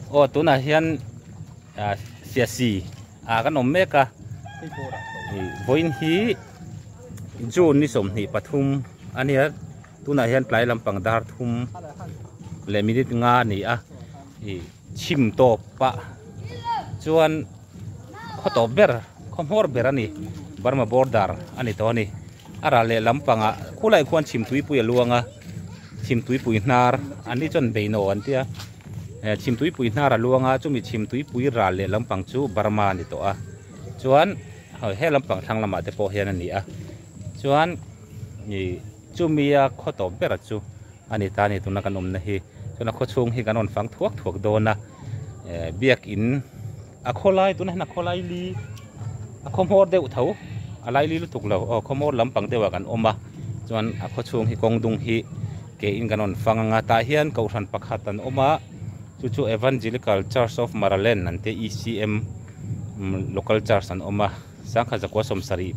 Aw tunah hian Siasi ah kan awm mek a, vawiin hi June ni 23 a nia, tunah hian tlai lampang dar thum leh minute nga a ni a, chhim tawp pah chuan khaw tawp ber khaw hmawr ber a ni, Burma border a ni tawh a ni. A ral leh lampangah khulai khuan chhimtuipui a luang a, chhimtuipui hnar an ni chuan beino an tia eh chhimtuipui hnar a luang a chumi chhimtuipui ral leh lampang chu Burma a ni tawh a chuan he lampang thlang lamah te pawh hian a ni a chuan ih chumi a khaw tawp ber chu a ni ta a ni tuna kan awmna hi chuan a khaw chhung hi kan rawn fang thuak thuak dawn a eh biakin a khaw lai tunah hian a khaw lai li a khaw hmawr deuh tho a lai li lutuk lo aw khaw hmawr lampang deuhah kan awm a chuan a khaw chhung hi kawng dung hi ke in kan rawn fang ang a tah hian kohhran pakhat an awm a chu chu Evangelical Church of Maraland an tia E_C_M local church an awm a sangkhat zakua 76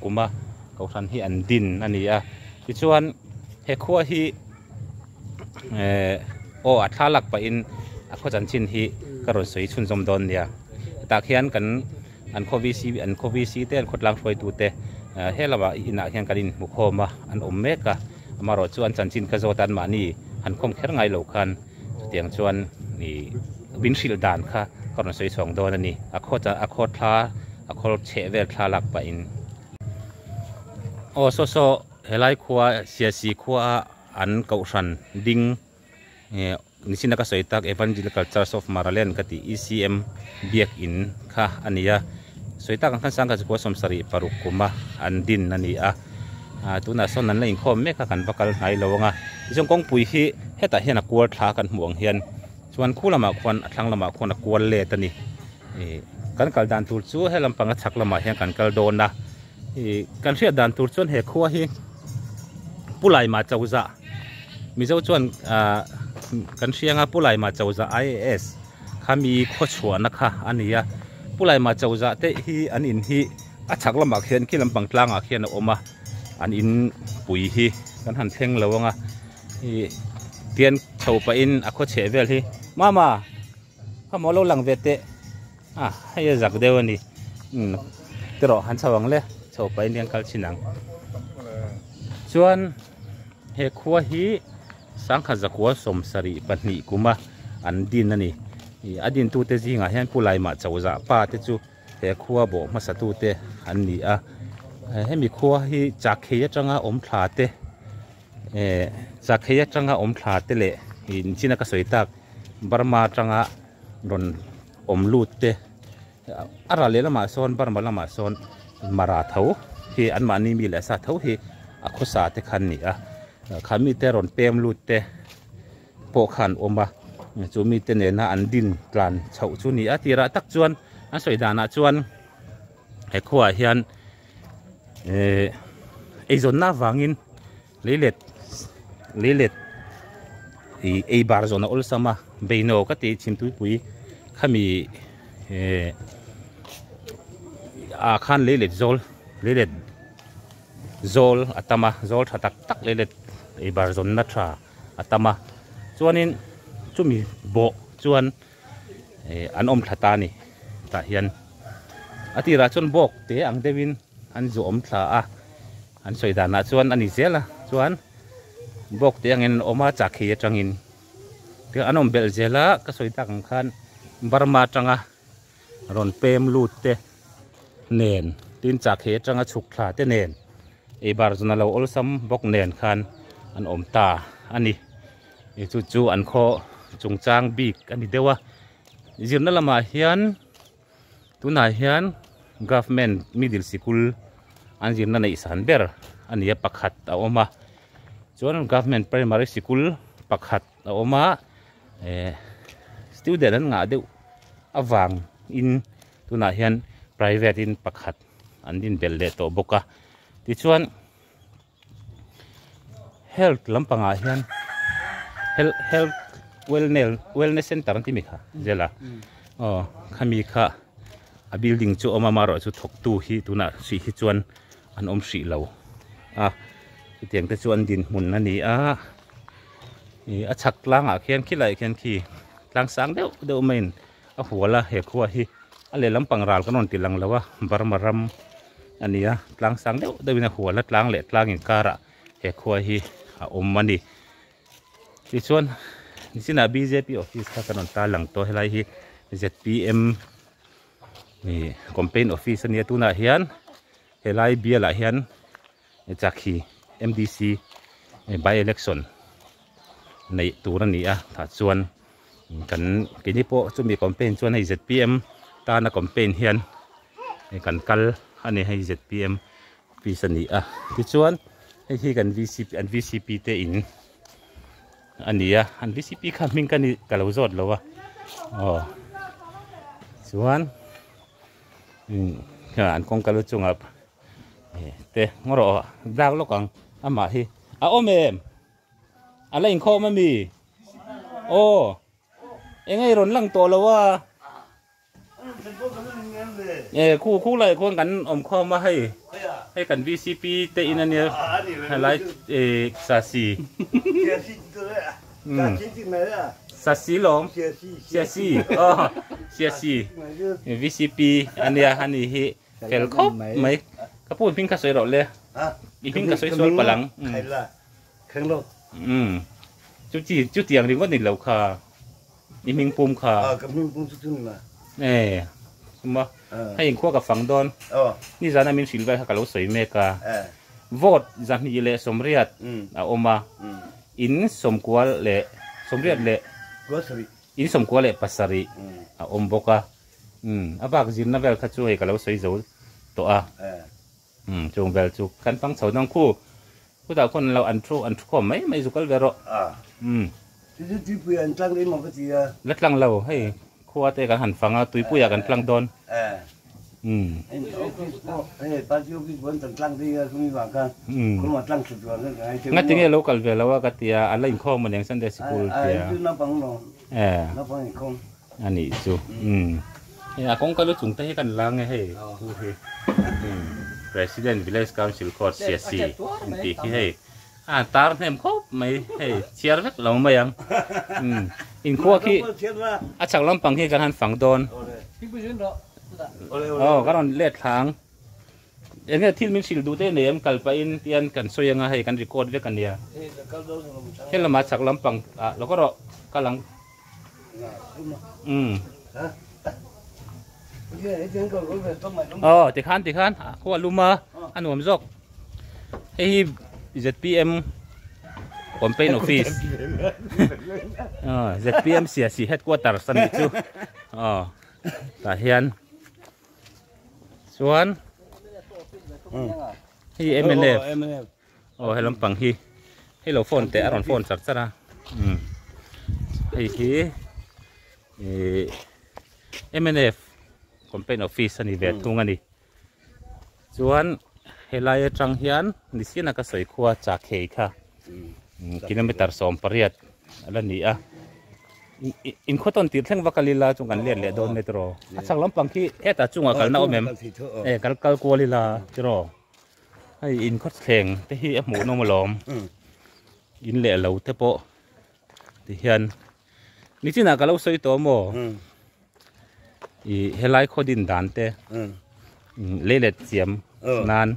kuma kohhran hi an din a ni a tichuan he khua hi eh aw a thla lak pahin a khaw chanchin hi ka rawn sawi chhunzawm dawn nia tah khian kan an khaw VC an khaw VC te an khawtlang hruaitu te eh he lamah inah hian kan inhmu khawm a an awm mek a amaherawh chu an chanchin ka zawt a anmahni han khawm kher ngai lo khan chutiang chuan ih min hrilh dan kha ka rawn sawi chhawng dawn a ni a khaw a khaw thla a khaw chheh vel thla lak pahin aw saw saw helai khua Siasi khua an kohhran ding eh nichina ka sawi tak Evangelical Church of Maraland ka tih ECM biakin kha a ni a sawi tak ang khan sangkhat chukua 76 kuma an din a ni a ah tunah sawn an la inkhawm mek a kan va kal hnai lo ang a tichuan kawngpui hi hetah hian a kual thla kan hmuh ang hian chuan khu lamah khuan a thlang lamah khuan a kual let a ni ih kan kal dan tur chu he lampang a chhak lamah hian kan kal dawn a. Ih kan hriat dan tur chuan he khua hi Pulaima Chauza Mizo chuan ah kan hriang a Pulaima Chauza I_A_S kha mi khaw chhuahna kha a ni a Pulaima Chauza te hi an in hi a chhak lamah khian khi lampang tlangah khian a awm a an in pui hi kan han thleng lo ang a ih tian chho pahin a khaw chheh vel hi mama khamaw lo lang ve teh. A hei a zak deuh a ni umm ti rawh han chho ang le chho pahin hian kal chhin ang chuan he khua hi sangkhat zakua 72 kuma an din a ni ih a din tute zingah hian pu laimah chauhzah pa te chu he khua bawh hmasa tute an ni a hemi khua hi chakhei atanga awm thla te eh chakhei atanga awm thla te leh ih nichina ka sawi tak Burma atanga rawn awm lut te a ral leh lamah sawn Burma lamah sawn Mara tho hi anmahni mi leh sa tho hi a khawsa te kha an ni a kha mite rawn pem lut te pawh kha an awm a chu mite nena an din tlan chhoh chu a ni a tirah tak chuan an sawi danah chuan he khuaah hian ehh eizawnna avangin Leilet leilet ih ei bar zawn a awlsam a beino ka tih chhimtuipui khami eh ah khan leilet zawl leilet zawl a tam a zawl tha tak tak leilet ei bar zawnna tha a tam a chuanin chumi bawh chuan eh an awm thla ta a ni tah hian a tirah chuan bawk te ang deuhin an zu awm thla a. An sawi danah chuan a ni zel a, chuan bawk te angin an awm a, chakhi atangin te an awm belh zel a, ka sawi tak ang khan Burma atanga rawn pem lut te nen tin chakhi atanga chhuk thla te nen ei bar zuna lo awlsam bawk nen khan an awm ta a ni. Chu chu an khaw chungchang bik a ni deuh a, zirna lamah hian. Tunah hian government middle sikul an zirna neih san ber a ni a pakhat a awm a chuan government primary sikul pakhat a awm a eh student an ngah deuh avang in tunah hian private in pakhat an din belh leh tawh bawk a tichuan health lampangah hian health health wellnel wellness center an ti mi kha zela aw khami kha a building chu awm a amaherawh chu thawktu hi tunah hrih hi chuan an awm hrih lo a chutiang te chu an dinhmun a ni a ih a chhak tlangah khian khilaiah khian khi. Tlang sang deuh deuh maiin a hual a he khua hi a lehlam pang ral kan rawn ti lang lo a Burma ram a ni a tlang sang deuh deuhin a hual a tlang leh tlang inkarah he khua hi a awm a ni tichuan nichinah bjp office kha kan rawn tarlang tawh helai hi zpm ih campaign office a nia tunah hian helai bialah hian Chakhi MDC by election neih tur a ni a tah chuan kan keini pawh chumi campaign chuan hei zpm tana campaign hian kan kal a ni hei zpm office a ni a tichuan hei hi kan vcp an vcp te in a ni a an vcp kha hming ka ni ka lo zawt lo a aw chuan an kawngka lu chungah. Te ngaw rawh dak lawk ang amah hi a awm em a la inkhawm ami aw eng nge rawn lang tawh lo a e khu khu lai khuan kan awm khawm a hei hei kan vcp te in ania helai e sasi sasi lawm siasi aw siasi vcp ania ani hi Fel khawp mai. Ka pu i hming kha sawi rawh le. I hming ka sawi sual palh ang. Umm. Chu chi chu tiang ringawt ni lo kha. I hming pum kha. Ka hming pum chu chu ni ma. E. Suma. Hei inkhua ka fang dawn. Nizana min hrilh vel kha ka lo sawi mek a. Vote 280 a awm a. In sawmkual leh sawmriat leh in 97 a awm bawk a. Umm a bak zirna vel kha chu hei ka lo sawi zo tawh a. Umm chung vel chu kan fang chho dang khu. Khutah khawn lo an thu an thu khawm mai mai zu kal ve rawh. Umm. Chu chu tuipui an tlang daih maw ka ti a. La tlang lo hei khua te kan han fang a tuipui ah kan tlang dawn. Umm. Office pawh hei party office pawh an tan tlang daih a chumi vang khan khawma tlang thla tur ang khan ka ngai thei Nga tinge lo kal ve lo a ka ti a a la inkhawm aniang Sunday sikul tia. Chu naupang lo naupang inkhawm. A nih chu umm hei a kawngka lu chung te hi kan la nge hei thu hi umm President Village Council Court Siasi an tih khi hei a tar hnem khawp mai hei chhiar vek lo mai ang umm inkhua khi a chhak lampang hi kan han fang dawn aw ka rawn let thla ang eng nge thil min hrilh duh te nei em kal pahin tian kan sawi anga hei kan record vek a nia he lamah chhak lampang ah lo ka rawh kal ang. Umm. Aw tikhan tikhan khua lum a a nuam zawk hei hi zpm campaign office aw zpm siasi headquarters a nih chu aw tah hian chuan hei mnf Aw he lampang hi hei lo phone teh a rawn phone char char a umm hei hi ihh mnf campaign office a ni ve thung a ni chuan helai atang hian nisina ka sawi khua chakhei kha kilometer 18 a la ni a in khaw tawn tir thleng vak a lila chu kan let leh dawn mai tiraw a chhak lampang khi hetah chungah kalna awm em e kal kal kual ila tiraw. Hei in khaw thleng te hi a hmuh nawm alawm in leh lo te pawh ti hian nichinah ka lo sawi tawh maw ih helai khaw din dan te leilet siam nan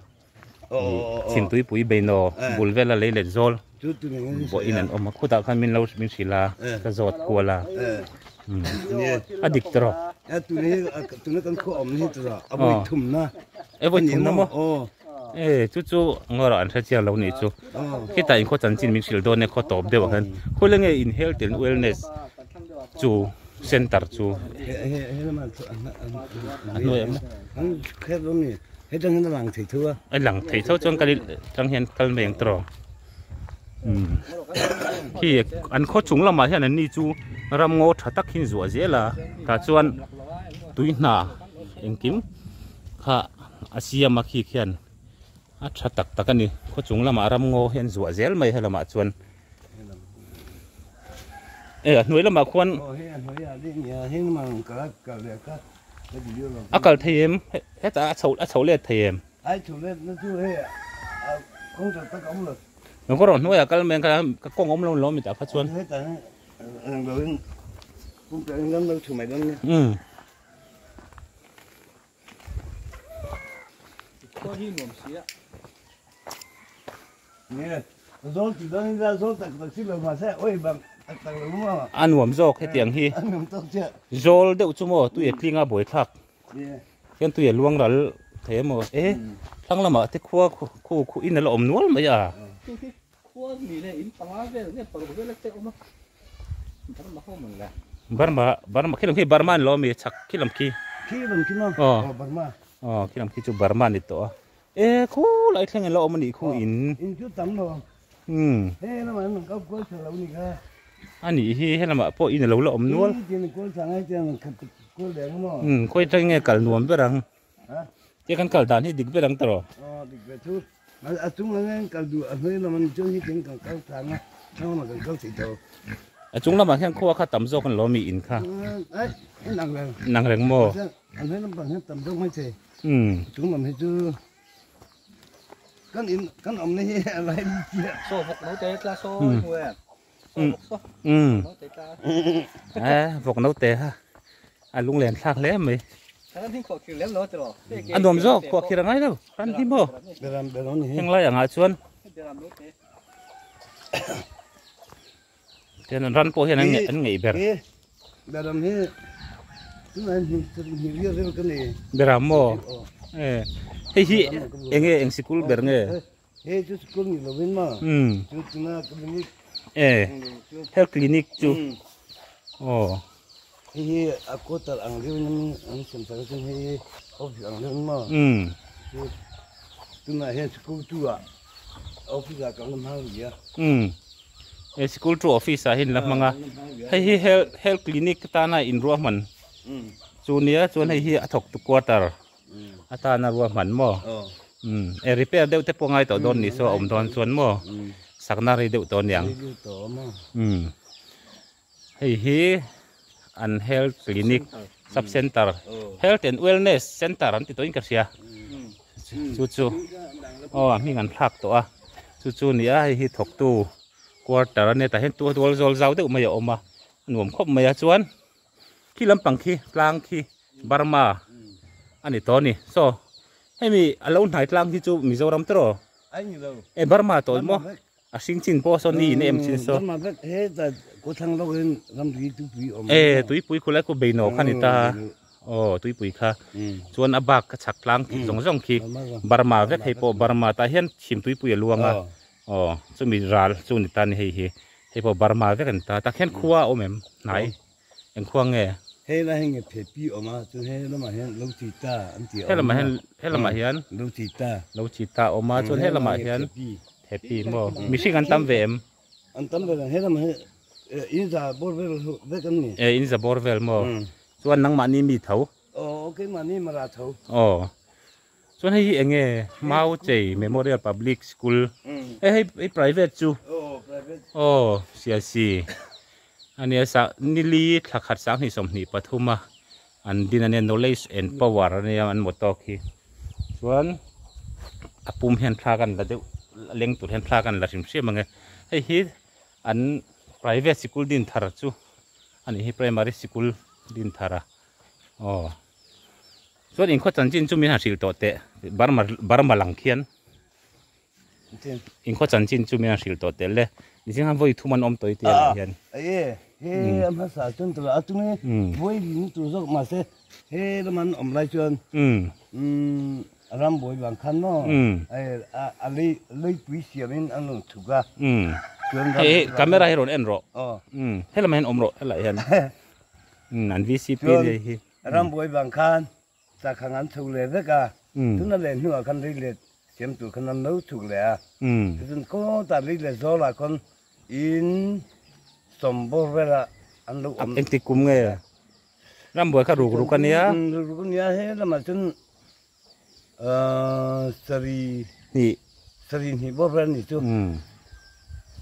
chhim tuipui beinaw bul vela leilet zawl pawhin an awm a khutah khan min lo min hrilh a ka zawt kual a a dik tawh E vawi thumna maw? E chu chu ngawrah an hre chiang lo nih chu. Khitah in khaw chanchin min hrilh dawn e khaw tawp deuh ah khan. Khawi nge in health and wellness chu center chu. A hnuai ah maw? A lang thei tho chuan kal tang hian kal mai ang tawh. Khi an khaw chung lamah hian an ni chu ram ngaw tha tak hi zuah zel a tah chuan tui hna engkim kha a siam a khi khian a tha tak tak a ni khaw chung lamah ram ngaw hi an zuah zel mai helamah chuan e a hnuai lamah khuan a kal thei em hetah a chho a chho let thei em. Ka rawh hnuaiah kal mai ang kha ka kawng awm lo lawm mitah kha chuan. Um. A nuam zawk hetiang hi zawl deuh chu maw tui a tling a buai thlak hian tui a luang ral thei emaw e thlang lamah te khua khu khu in a la awm nual mai a. Burma Burma khi lam khi Burma an lo ami chhak khi lam khi aw aw khi lam khi chu Burma a ni tawh a e khulai thleng an lo awm a nih khu in umm a nih hi helamah pawh in a lo la awm nual umm khawi atangin nge kal nuam ber ang. Tia kan kal dan hi dik ber ang ta rawh. Aw dik ve chu. A chung lam hian kal duh a hnuai lam an chuan hi tin kan kal tlang a thlang lamah kan kal thei tawh. A chung lamah hian khua kha tam zawk an lo mi in kha. Ai nang reng. Nang reng maw? A hnuai lampang hian tam zawk mai thei. A chung lam hi chu kan in kan awmna hi a lai chiah. Saw vawk note tla saw hmu em? Saw vawk saw. Note tla. Eh vawk note ha. A lunglen thlak hle mai. A nuam zawk khuah khir a ngai lo. Ran hi maw? Heng lai angah chuan tian an ran pawh hian an an ngeih ber. Beram maw? Eh hei hi enge eng sikul ber nge? Eh health clinic chu aw. Hei hi a quarter ang deuhin an siam sak a chuan hei hi office ang deuhin maw chu tunah hian school two ah office ah kan la hmang rih a. Umm he school two office ah hian la hmang a hei hi health health clinic tana inruahman chu nia chuan hei hi a thawk tu quarter atana ruahman maw umm e repair deuh te pawh ngai tawh dawn ni saw a awm dawn chuan maw sakna rei deuh tawh aniang umm. Hei hi an health clinic sub center health and wellness center an ti tawhin ka hria chu chu aw a hming an thlak tawh a chu chu a ni a hei hi thawktu quarter a nia tah hian tual zawl zau deuh mai a awm a a nuam khawp mai a chuan khi lampang khi tlang khi Burma a ni tawh a ni saw hemi a lo hnai tlang hi chu Mizoram tawh rawh e Burma tawh maw. A hring chin pawh saw ni in a em chin saw. E tuipui khulai khu beino kha ni ta aw tuipui kha chuan a bak ka chhak tlang khi zawng zawng khi Burma vek hei pawh Burma tah hian chhim tuipui a luang a aw chumi ral chu ni ta ni hei hi hei pawh Burma vek a ni ta tah khian khua a awm em hnai eng khua nge. Hei lai hi nge phe pi awm a chuan he lamah hian lo chi ta an ti a awm a. He lamah hian he lamah hian lo chi ta lo chi ta a awm a chuan he lamah hian Happy maw? Mihring an tam ve em? An tam ve lo, he lamah hi in za bawr vel vek an ni. E in za bawr vel maw? Chuan nangmahni mi tho? Aw keimahni mara tho. Aw. Chuan hei hi eng nge? Mau Chei Memorial Public School. E hei hei private chu. Aw private. Aw Siasi. Ania sa nili thla khat sanghnih 23 a an din ania knowledge and power ania an motto khi chuan a pum hian thla kan la deuh a leng tur hian thla kan la hrim hrim ang e hei hi an private sikul din thar chu ani hi primary sikul din thar a aw chuan inkhaw chanchin chu min han hrilh tawh teh burma burma lang khian. Inkhaw chanchin chu min han hrilh tawh tel e. Mihring han vawi thum an awm tawh i tia lah hian. Aye, he a hmasa chuan tawh a tunge vawi rin tur zawk mahse he lam an awm lai chuan ram bawi vang khan maw a lei leipui siamin an rawn chhuk a. Chuan hei camera hi rawn en rawh. He lamah hian awm rawh helaiah hian. An VCP nia hi. Ram bawi vang khan Chakhang an chhuk leh vek a, tuna leh hnuah khan ri let siam tur khan an lo chhuk leh a. Tichuan kawtah ri leh zawlah khawn in sawm bawr velah an lo awm. Engtik kum nge? Rambuai kha ruk ruk a nia. Ruk ruk a nia, he lamah chuan sarih hnih sarih hnih bawr vel a ni chu.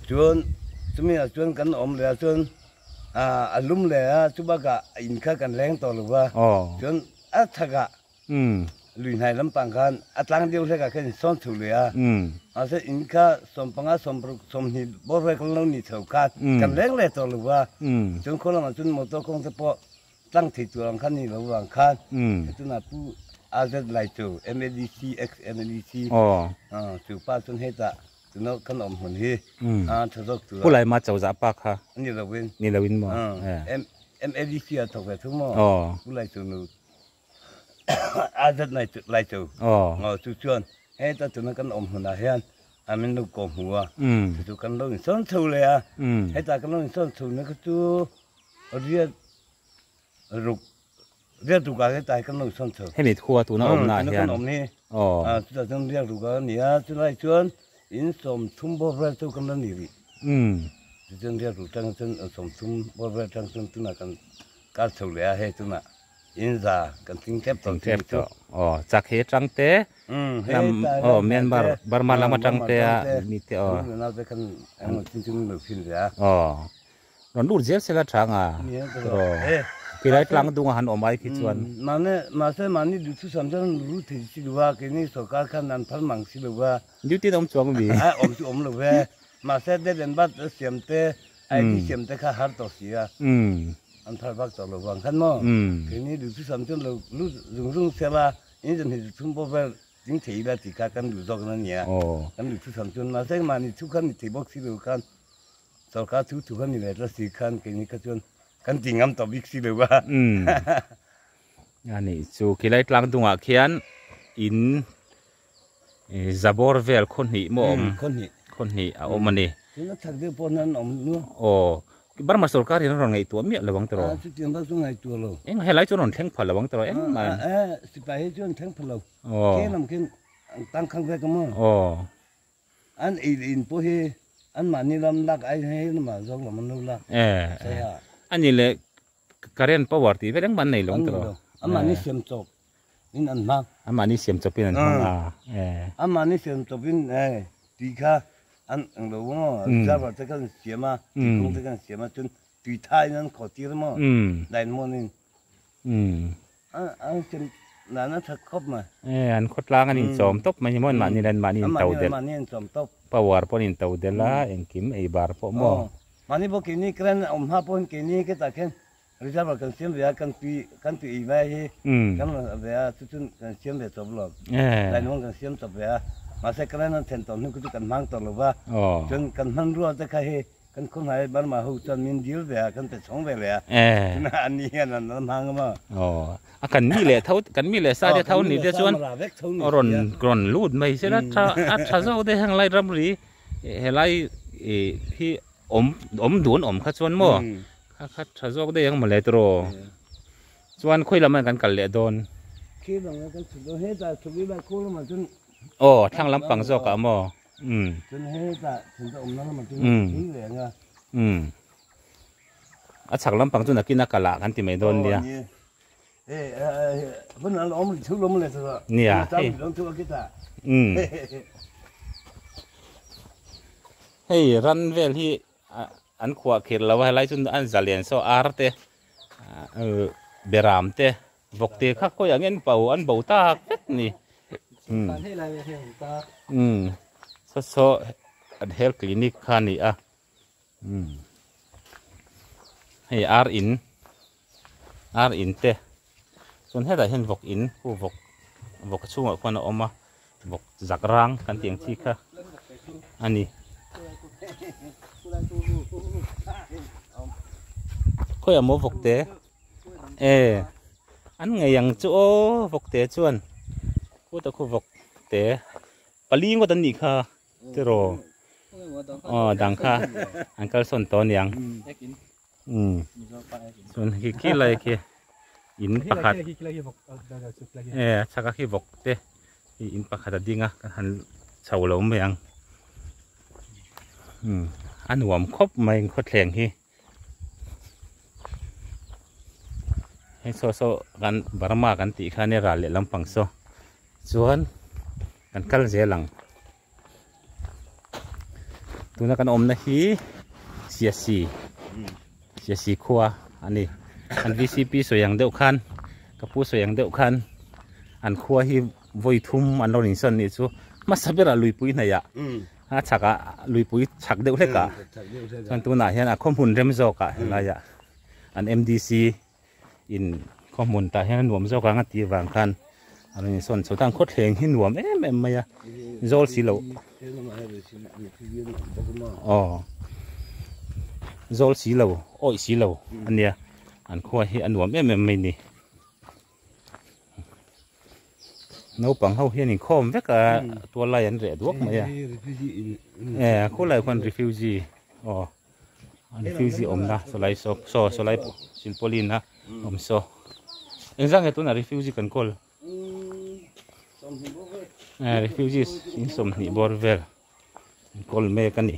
Chuan chumi ah chuan kan awm leh a chuan a lum leh a chubakah in kha kan leng tawh lo va chuan a chhakah Lui hnai lampang khan a tlang deuh hlek ah khan in sawn chho leh a. Mahse inn kha 15, 60, 20 bawr vel kan lo ni chho khan kan leng leh tawh lo va. Chuan khaw lamah chuan motor kawng te pawh tlang thei tur ang khan ni lo vang khan tunah Pu AZ Laicho, MADC, ex MADC, chu pa chuan hetah tuna kan awm hmun hi a tha zawk tur a. Pu Laima Chozah pa kha. Ni lo in. Ni lo in maw? MADC ah thawk ve thung maw? Pu Laicho nu. A zat nai lai chu ngaw chu chuan heta tuna kan awm hmunah hian a min lo ko hmu a chu chu kan lo insawn chho leh a heta kan lo insawn chho na kha chu riat ruk riat ruk ah heta hi kan lo insawn chho hemi khua tuna awm na hian kan awm hi chutah chuan riat ruk a ni a chulai chuan in 30 bawr vel chu kan la ni rih chuan riat ruk tang chuan 30 bawr vel tang chuan tunah kan kal chho leh a hei tunah Inza kan tling tep tawh tling tep tawh aw chak he tang te lam aw Myanmar Burma lam atang te a mi te aw aw rawn lut zel sela tha nga aw tilai tlang dung a han awm ai khi chuan mane mahse mahni duhchu sam chuan ru thei si lo a keini sorkar khan an phal mang si lo a duty awm chuang mi a awm chu awm lo ve mahse date and birth siam te ID siam te kha har tawh si a An thar vak tawh lo vang khan maw? Keini duhthusam chuan lo lut zung zung se la, in zan hi chhung pawh vel ding thei ila tih kha kan duh zawk na nia. Kan duhthusam chuan mahse mahni thu khan ni thei bawk si lo khan sorkar thu thu khan ni leh tlat si khan keini kha chuan kan ti ngam tawh bik si lo a. A nih chu khilai tlang dungah khian in zabawr vel khaw hnih maw awm? Khaw hnih a awm a ni. Tuna chak deuh pawh hian an awm nuam. Aw, Burma sorkar hian an rawn ngaihtuah miah lo ang tiraw? A, chutiang bak chu ngaihtuah lo. Eng helai chu an rawn thleng phal lo ang tiraw engmah in? A, sipai hi chu an thleng phal lo. Aw. Khe lam khin an tangkhang vek a maw? Aw. An ei leh in pawh hi an mahni lam lak ai hei lamah zawk lam an lo lak. E, a ni leh Current power tih vel engmah an nei lo ang tiraw? Amahni siam chawp in an hmang. Amahni siam chawp in an hmang a. Amahni siam chawp in tui kha an ang lo maw? Reservoir te kha an siam a, tui kawng te kha an siam a, chuan tui tha in an khaw tir maw? Line mawn in. An siam dan a that khawp mai. An khawtlang an inchawm tawp mai ni maw? Mahni leh mahni in to delh. Mahni in chawm tawp. Power pawh an in to delh a, engkim ei bar pawh maw? Mahni pawh keini current a awm hma pawhin keini hetah khian reservoir kan siam ve a, kan tui kan tui ei vai hi kan rawn ve a, chu chu kan siam ve chawp lo, line hmang kan siam chawp ve a, mahse current an thlen tawh hnu khu chu kan hmang tawh lo va, chuan kan hmanrua te kha hi kan khawhnai Burma ho chuan min dil ve a, kan pe chhawng ve leh a, chuna an ni hian an la hmang a maw. A kan mi leh tho kan mi leh sa te tho ni te chuan rawn rawn lut mai sela tha a tha zawk te heng lai ramri Helai hi awm awm dun awm kha chuan maw kha kha tha zawk daih ang mawle tiraw chuan khawi lamah kan kal leh dawn. Khi lamah kan chhuk dawn hetah chhuk ila khaw lamah chuan aw thlang lampang zawkah maw umm chuan hetah thingte awmna lamah chuan tui leh ang a umm a chhak lampang chu nakin a kalah kan ti mai dawn nia. Nia hei umm hei ran vel hi an khuah khir lo a helai chu an zalen saw ar te beram te vawk te kha khawiah nge an bo an bo tak vek a ni umm saw saw an health clinic kha a ni a. Umm hei ar in ar in te chuan hetah hian vawk in khu vawk vawk chhungah khuan a awm a vawk zak rang kan tih ang chi kha a ni khawiah maw vawk te e an ngei ang chu aw vawk te chuan khutah khu vawk te pali ngawt an nih kha. Tiraw aw dang kha an kal sawn tawh aniang umm chuan khi khi lai khi in pakhat e a chhak a khi vawk te hi in pakhat a ding a kan han chho lo mai ang umm a nuam khawp mai khawthleng hi hei saw saw kan Burma kan tih kha nia ral leh lampang saw chuan kan kal zel ang tuna kan awmna hi Siasi Siasi khua a ni kan V C P sawi ang deuh khan ka pu sawi ang deuh khan. An khua hi vawi thum an lo insawn nih chu hmasa berah luipui hnaihah a chhakah luipui chhak deuh hlekah chuan tunah hian a khawhmun rem zawkah helaiah an M_D_C in khawhmun tah hian a nuam zawk ang a tih vang khan a rawn insawn chho ta an khawthleng hi nuam em em mai a zawl si loh aw zawl si lo awih si lo a nia an khua hi a nuam em em mai a ni. Naupang ho hian inkhawm vek a tual lai an reh duak mai a e khulai khuan refugee aw refugee awmna sawlai saw saw sawlai silpauline a awm saw engzah nge tunah refugee kan kawl e refugees in sawmhnih bawr vel an kawl mek a ni.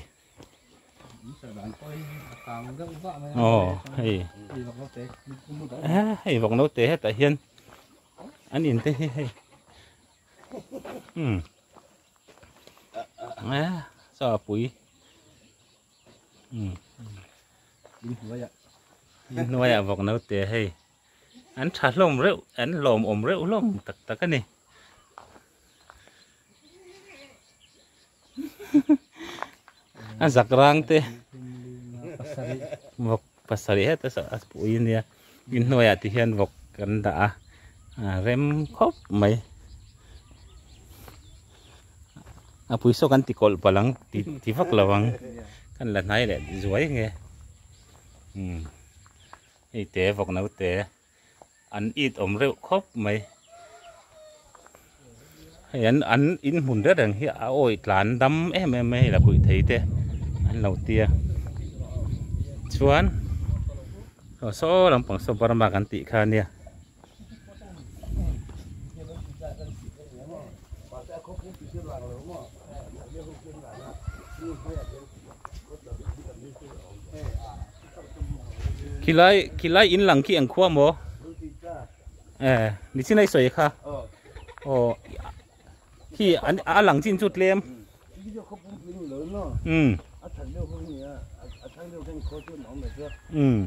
Aw hei hei vawk naute hetah hian an in te hi hei umm saw a pui umm inhnuaiah vawk naute hei an tha hlawm reuh an hlawm awm reuh hlawm tak tak a ni. A zak rang te vawk pasarih heta saw a pui ania inhnuaiah ti hian vawk kan dah a a rem khawp mai a pui saw kan ti kawlh palh ang ti ti vak lo ang kan la hnai leh zuai nge umm hei te vawk naute. An it awm reuh khawp mai. Hei an an in hmun reng reng hi a awih tlan dam em em mai a hei la khuih thei te an lo tia. Chuan aw saw lampang saw Burma kan tih kha ania. Khilai khilai in lang khi ang khua maw eh nichin a i sawi kha aw khi an a lang chin chu tlem um um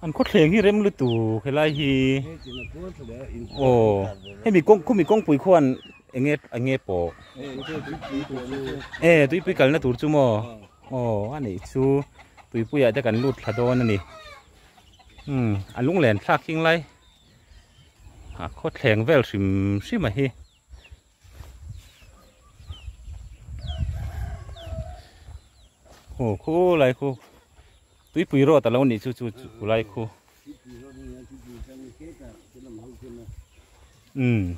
an khawthleng hi rem lutuk helai hi aw hemi kawng khumi kawngpui khuan enge enge pawh eh tuipui kalna tur chu maw. Aw a nih chu tuipuiah te kan lut thla dawn a ni umm a lunglen thlak hing lai a khawthleng vel hrim hrim a hi aw khulai khu tuipui road a lo nih chu chu khulai khu umm.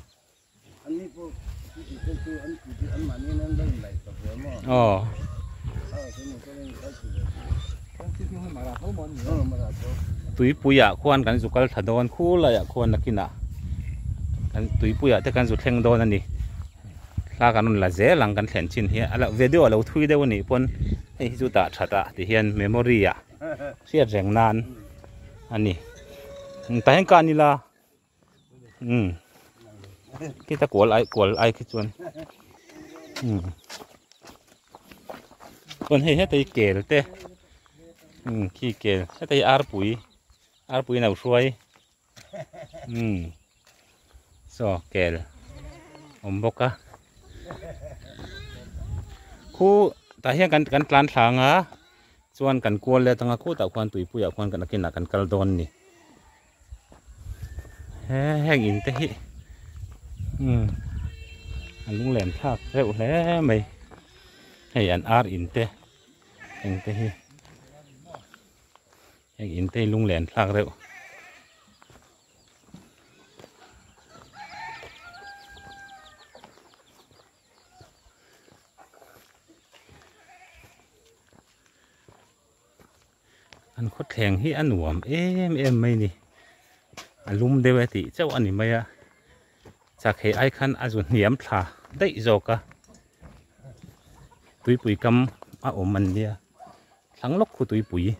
Aw. Tuipuiah khuan kan zu kal thla dawn khulaiah khuan nakinah kan tuipuiah te kan zu thleng dawn a ni thla kan rawn la zel ang kan thlen chin hi a lo video a lo thui deuh a nih pawn hei hi chu dah that a ti hian memory ah hriat reng nan a ni tah hian ka ni la. Um khita kual ai kual ai khi chuan um chuan hei heta hi kel te um khi kel heta hi arpui arpui no hruai um saw kel awm bawk a khu tah hian kan kan tlan thla ang a chuan kan kual let ang a khutah khuan tuipuiah khuan kan a kinah kan kal dawn a ni. He heng in te hi umm a lunglen thlak reuh hle mai hei an ar in te eng te hi heng in te hi lunglen thlak reuh. An khawthleng hi a nuam em em mai ni a lum deuh e tih chauh a ni mai a chak hei ai khan a zu hniam thla daih zawk a tuipui kam a awm an nia thlang lawk khu tuipui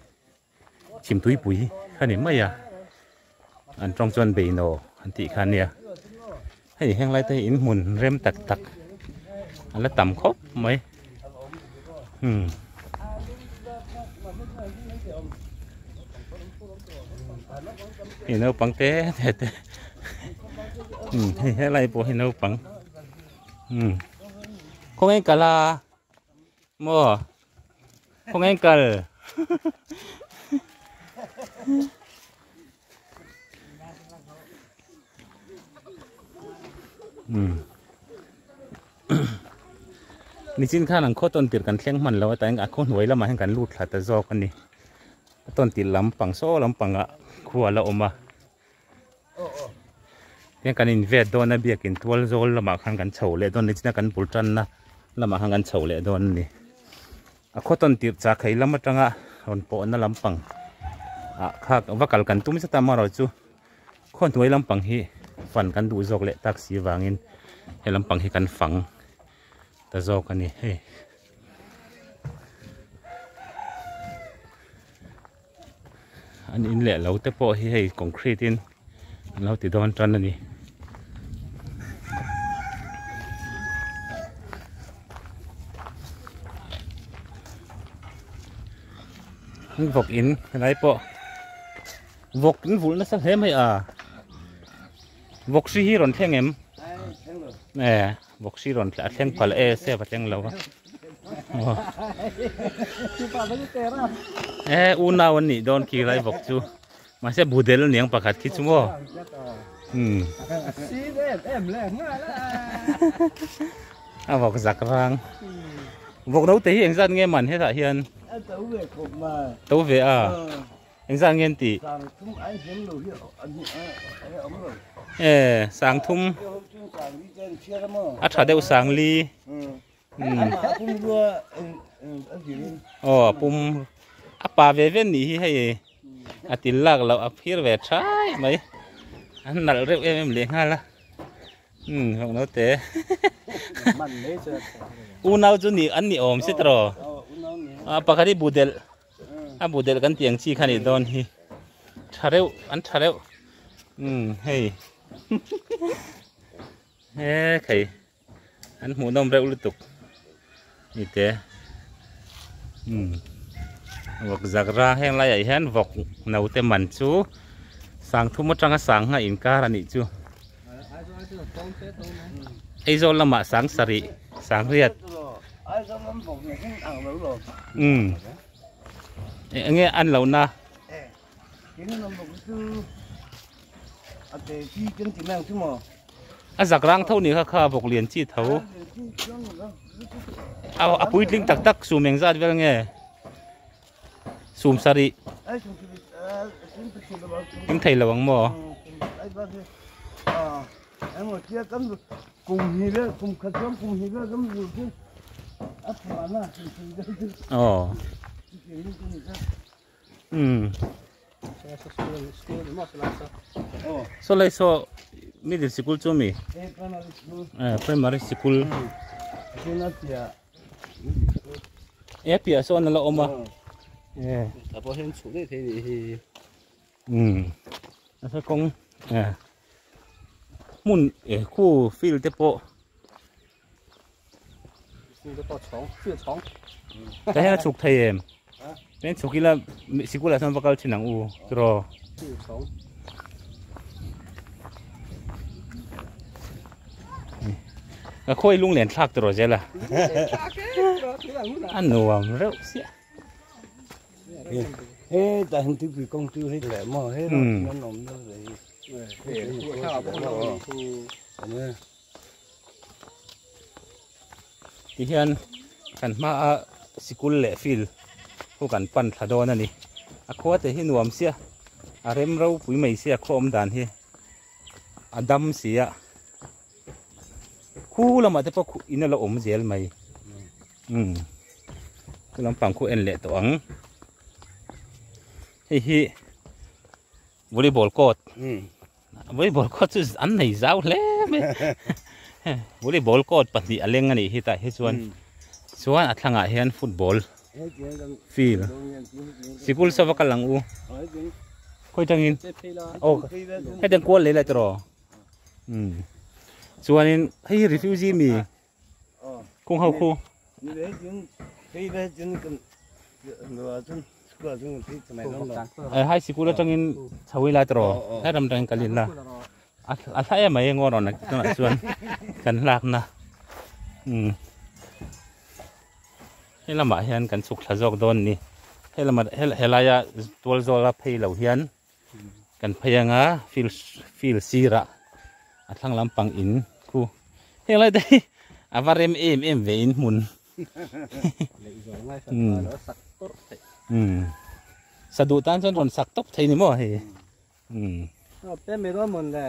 chhim tuipui kha ni mai a an tawng chuan beinaw an tih kha ania hei heng lai te hi in hmun rem tak tak a la tam khawp mai umm hei naupang te te te. Umm hei helai pawh hi naupang umm khawnge kal a maw khawnge kal umm nichin khan an khaw tawn tir kan thleng hman lo a tain a khaw hnuai lamah hian kan lut thla ta zawk a ni a tawn tir lampang saw lampangah khua a la awm a. Tiang kan in vet dawn a biakin tual zawl lamah khan kan chho leh dawn a ni china kan bul tanna lamah khan kan chho leh dawn a ni a khaw tawn tirh chak thei lam atanga rawn pawhna lampang ah kha va kal kan tum zet a amaherawh chu khaw hnuai lampang hi fan kan duh zawk leh tak si vangin he lampang hi kan fang ta zawk a ni hei. An in leh lo te pawh hi hei concrete in an lo ti dawn tan a ni. An vawk in helai pawh vawk in vulh nasa hle mai a vawk hri hi rawn thleng em? E vawk hri rawn a thleng phal e save a thleng lo a. E unau an nih dawn khi lai vawk chu mahse budel aniang pakhat khi chu maw um a vawk zak rang vawk no te hi engzat nge man hetah hian to ve a Engzah nge an tih? E, sang thum. A tha deuh sang li. Aw, a pum. A pa ve ve nih hi hei. A til lak loh a phir ve thai mai. An nalh reuh em em leh nghal a. Um, hawk naute. Unau chu ni an ni awm si tawh. A pakhat hi budelh. A bu delh kan tih ang chi kha nih dawn hi tha reuh an tha reuh umm hei he khei an hmuh nawm reuh lutuk ni te umm vawk zak ra heng laiah hian vawk naute man chu sangthum atanga sangha inkar a nih chu Aizawl lamah sang sarih sang riat umm eng nge an lo na a zak rang tho ni kha kha vawk lian chi tho a puitling tak tak sum eng zat vel nge Sum sarih in thei lo ang maw? Aw. Um. Saw lai saw middle sikul chu mi? Eh, primary sikul. E piah sawn a la awm a e a pawh hian chhuh daih thei nih hi um nasa kawng e hmun e khu field te pawh field te pawh chhawng field chhawng ta hian a chhuk thei em pen chhuk ila sikul ah chuan va kal thin ang u tiraw field chhawng Ka khawi lunglen thlak tawh zel a. A nuam reuh sia. He ta hin tu pui kong tu hei le mo he ro nan om lo le. Ti hian kan hma a sikul leh field khu kan pan thla dawn a ni. A khua te hi nuam sia a rem ropui mai sia khaw awm dan hi. A dam si a khu lamah te pawh khu in a lo awm zel mai umm khu lampang khu en leh tawh ang hei hi volleyball court volleyball court chu an nei zau hle mai volleyball court pahnih a leng a nih hi tah hi chuan chuan a thlangah hian football field sikul saw a kal ang u khawi tangin aw hetiang kual leh leh tawh umm chuanin hei hi refugee mi kawng ho khu high sikul atangin chho ila tawh heram tangin kal ila. A hla em mai ngaw rawn tunah chuan kan lakna umm he lamah hian kan chhuk thla zawk dawn ni he lamah helaia tual zawla phei lo hian kan phei anga field field sirah a thlang lampang in khu heng lai te hi a va rem em em ve in hmun umm sa duh tan chuan rawn sak tawp thei ni maw hei. Umm. Pe mai dawn mawn le.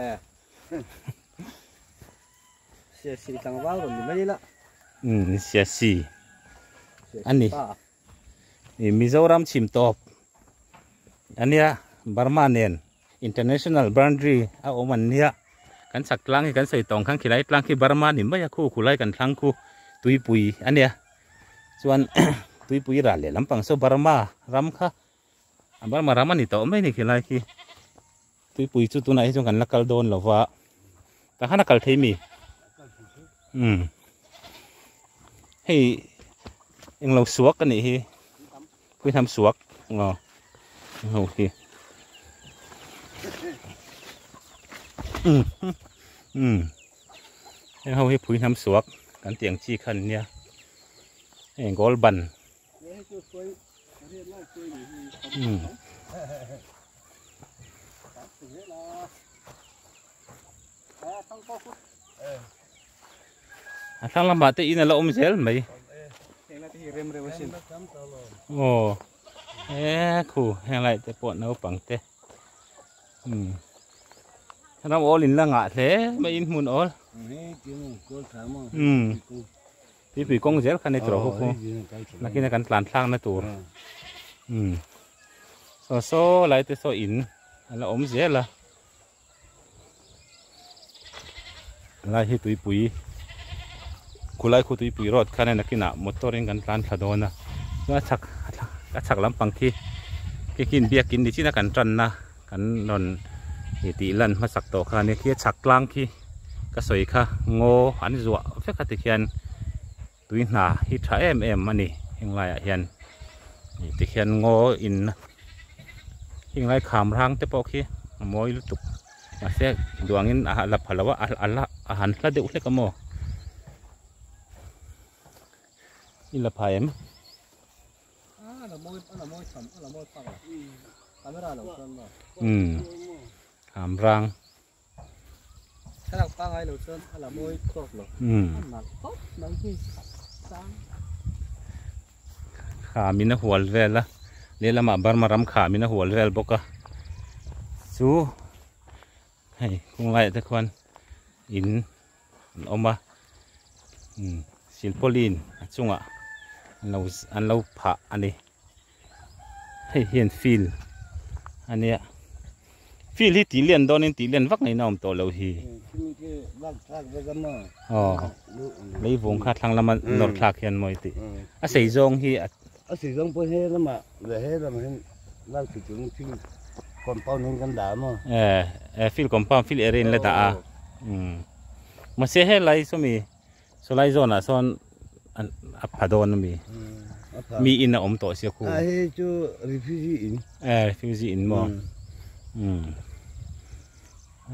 Siasi tlangval rawn ni mai la. Umm siasi. Ani. I Mizoram chhim tawp. Ania Burma nen international boundary a awm an nia. Kan chhak tlang hi kan sawi tawng khan khilai tlang khi Burma ni mai a khu khulai kan thlang khu tuipui ania. Chuan tuipui ral leh lampang saw Burma ram kha A Burma ram a ni tawh mai ni khilai khi tuipui chu tunah hi chuan kan la kal dawn lo va tah khan a kal thei mi umm hei englo suak a nih hi phuihnam suak aw ho hi umm umm heng ho hi phuihnam suak kan tih ang chi kha an nia hei goal ban. A thlang lamah te in a la awm zel mai. Aw e khu heng lai te pawh naupang te. Umm ram awl in la ngah hle mai in hmun awl. Umm. Tuipui kawng zel kha ni tur ho khu nakina kan tlan thlak na tur umm saw saw lai te saw in a la awm zel a lai hi tuipui khulai khu tuipui road khan a nakinah motor in kan tlan thla dawn a chuan a chhak a chhak lampang khi khi khi biakin ni chin a kan tan na kan rawn tih lan hmasak tawh kha ania khi a chhak tlang khi ka sawi kha ngaw an zuah vek a tikhian tui hna hi tha em em a ni heng laiah hian tikhian ngaw in heng lai kham rang te pawh khi a mawi lutuk mahse duangin a la pha lo a a la a han hla deuh hlek a maw i la pha em. Kham rang. Kham in a hual vel a lehlamah Burma ram kham in a hual vel bawk a chu hei kawng laiah te khuan in an awm a umm silpauline a chungah an lo an lo phah a ni hei hian field a nia field hi tih lian dawnin tih lian vak ngeiin a awm tawh loh hi aw leivung kha thlang lama nawr thlak hian mawi tih a sei zawng hi a a sei zawng pawh he lamah leh he lamah hian lak thei turin field compound hian kan dah a maw eh field compound field area in la dah a umm mahse helai sawmi sawlai zawnah sawn a pha dawn ami mi in a awm tawh sia khu a hei chu refugee in eh refugee in maw umm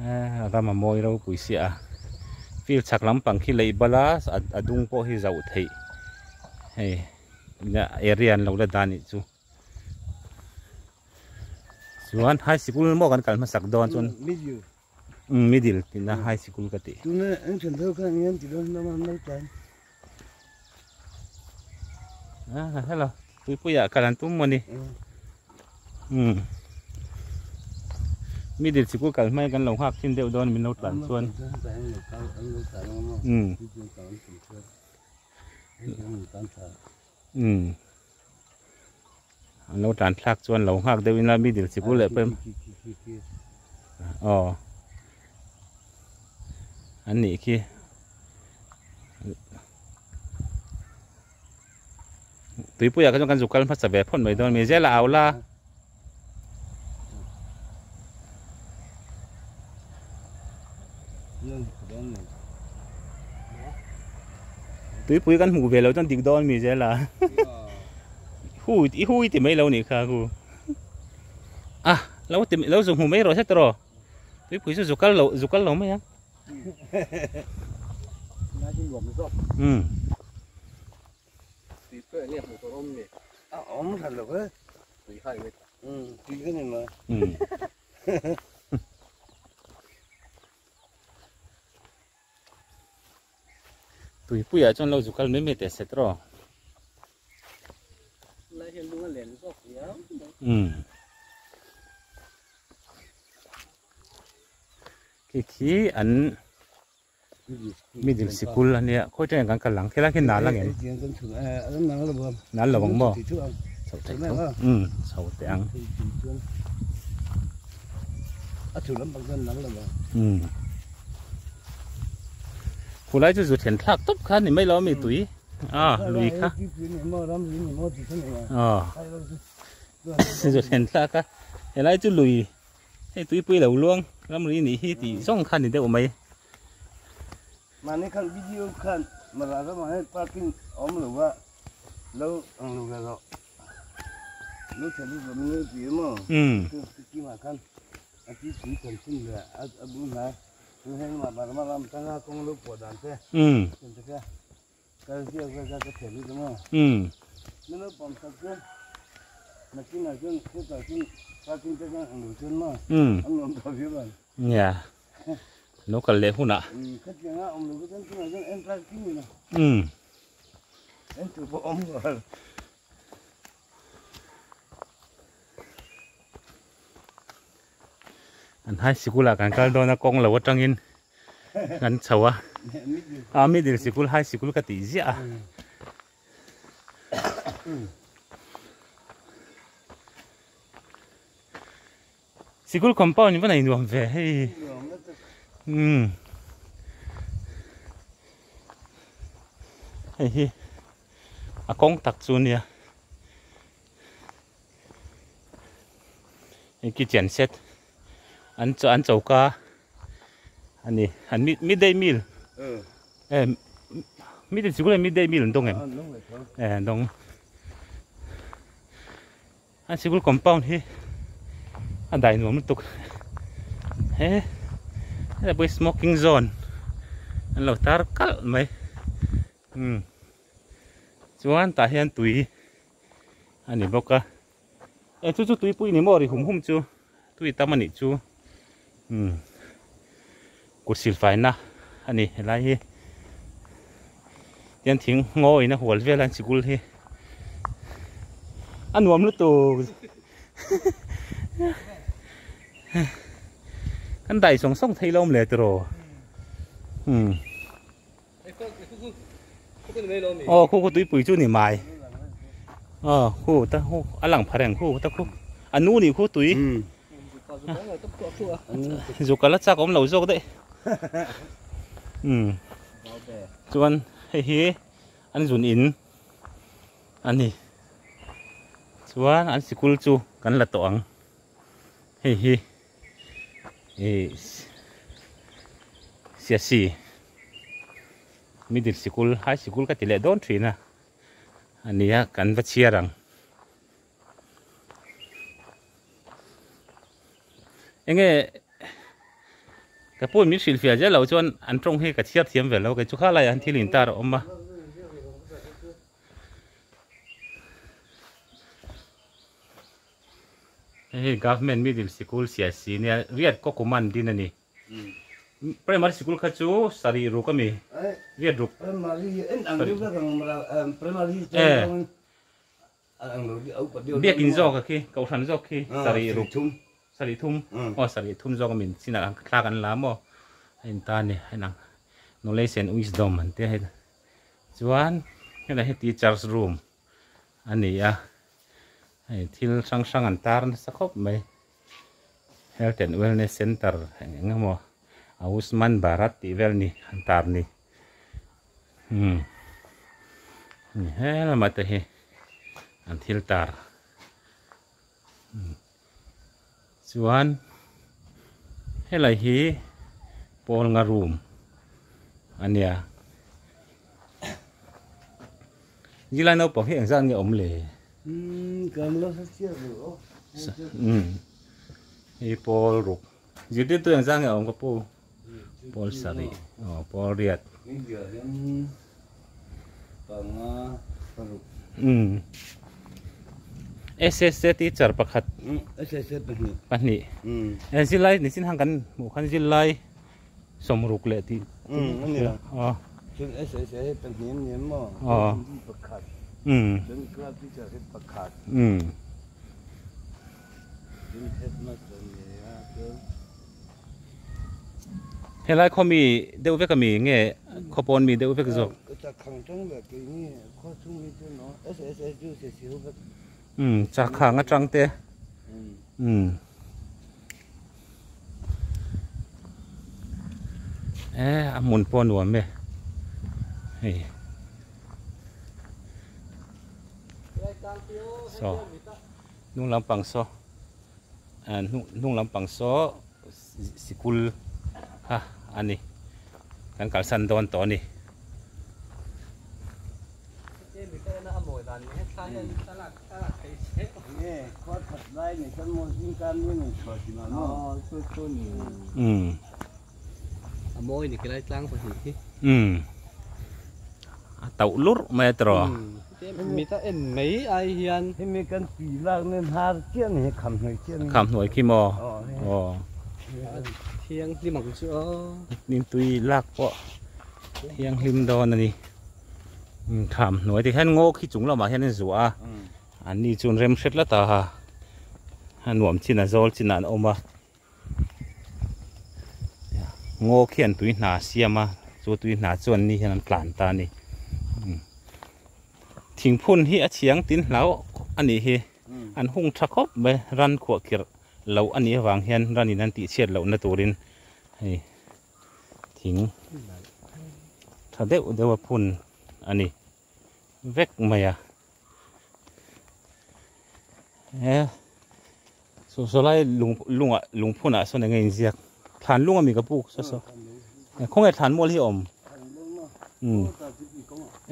eh ram a mawi ropui sia a field chhak lampang khi lei bala a dung pawh hi zauh theih hei area an lo la dan nih chu. Chuan high sikul maw kan kal hmasak dawn chuan middle umm middle tihna high sikul ka tih. Tuna an thian deuh khan eng ti dawn hlawm a an lo tlan. Ah hello tuipuiah kal an tum mawni umm middle sikul kal hma in kan lo nghak thin deuh dawn min lo tlan chuan umm umm. An lo tlan thlak chuan lo nghak deuh ila middle sikul leh pawh aw an nih khi tuipuiah kha chuan kan zuk kal hmasa ve phawt mai dawn mi zela au la. Tuipui kan hmuh ve lo chuan dik dawn mi zel a hu i hu i ti mai lo nih kha khu a lo ti lo zu hmu mai rawh se tawh. Tuipui chu zu kal lo zu kal lo mai ang. Umm. Umm. Tuipuiah chuan lo zu kal mai mai teh se tawh. Umm. Khi khi an middle sikul a nia khawi tengah kan kal ang khilai khi nal ang em nal lo ang maw chho theih tho umm chho teh ang umm khulai chu zu then thlak tawp kha ni mai lo ami tui a lui kha aw zu then thlak a helai chu lui. Hei tuipui lo luang ramri nih hi tih zawng kha ni deuh mai. Mahni khan video khan mara ramah hian parking a awm lo va, lo ang lo ve rawh. Lo thlen hi zawm in lo ti em aw. Sikkim ah khan a ti tui kan chin leh a bul hnai chu heng lamah Burma ram tanga kawng lo pawh dan te chen te kha kal ziak ziak a ka thlen hi zawm aw. Min lo pawm sak chu nakinah chuan hetah chuan parking te khan ang lo chuan maw an nuam tawh viau ang. Nia lo kal leh hunah. Khatianga awm lo chuan tunah chuan en parking ni lo. En tur pawh awm lo. An high sikul ah kan kal dawn a kawng lo atangin kan chho a a middle sikul high sikul ka tih ziah a. Sikul compound in va nei nuam ve hei umm hei hi a kawng tak chu nia hei kitchen set an an choka a ni an mid day meal eh mid day sikul ah mid day meal an dawng em eh an dawng. An sikul compound hi a dai nuam lutuk he helai pawh hi smoking zone an lo tar kalh mai umm chuan tah hian tui a ni bawk a e chu chu tuipui ni maw ri hum hum chu tui tam a nih chu umm kut silfaina a ni helai hi tian thing ngaw in a hual vel a an sikul hi a nuam lutuk kan dai sawng sawng thei lo awm le tiraw umm aw khu khu tuipui chu ni mai aw khu ta khu a lang pha reng khu ta khu a nu nih khu tui Zuk a la chak awm lo zawk daih umm chuan hei hi an zun in a ni chuan an sikul chu kan la tawh ang hei hi ih siasi middle sikul high sikul ka ti leh dawn thin a a nia kan va chhiar ang. Enge ka pu min hrilh fiah zel loh chuan an tawng hi ka chhiar thiam ve lo kei chu kha laiah hian thil in tar a awm a. Hei hi government middle sikul siasi nia riat kaw kum an din a ni. Primary sikul kha chu sarih ruk a mi riat ruk. Primary Biakin zawk a khi, Kohhran zawk khi sarih ruk, sarih thum, aw sarih thum zawk a min chinah ang thlak an la maw a in ta a ni, a inang Knowledge and Wisdom an tia hei chuan helai hi teachers room a ni a, hei thil hrang hrang an tar nasa khawp mai, Health and Wellness Center eng eng emaw Ayushman Bharat tih vel ni an tar ni. Umm he lamah te hi an thil tar chuan helai hi pawl nga room a nia zilai naupang hi engzat nge awm le umm hei pawl ruk. Zirtirtu engzah nge a awm ka pu? Pawl sarih aw pawl riat. Umm SSA teacher pakhat pahnih zirlai nichin han kan hmuh khan zirlai sawmruk leh tih aw aw umm umm. Helai khaw mi deuh vek ami nge khaw pawn mi deuh vek zawk? Umm chakhang atang te umm e a hmun pawh a nuam e hei. Saw hnung lampang saw hnung lampang saw sikul kha a ni kan kalsan dawn tawh a ni. Umm a tauh lurh mai a tiraw. Mit a en mai ai hian. Hemi kan tui lak nen har chiah ni hi kham hnuai chiah ni. Kham hnuai khi maw? Aw. Thianghlim ang chu aw. Nin tui lak pawh thianghlim dawn a ni. Kham hnuai ti hian ngaw khi chung lamah hian an zuah a. An ni chuan rem hret la ta a. A nuam chin a zawl chinah an awm a. Ngaw khian tui hna a siam a chu tui hna chuan ni hian an tlan ta a ni thingphun hi a chhiang tin hlau a nih hi an hung tha khawp mai ran khuah khirh loh a nih avang hian ran in an tih chhiat lohna turin hei thing tha deuh deuh a phun a ni. vek mai a he saw saw lai lung lungah lungphunah sawn eng nge inziak thlan lung ami ka puk saw saw khawnge thlan mual hi a awm umm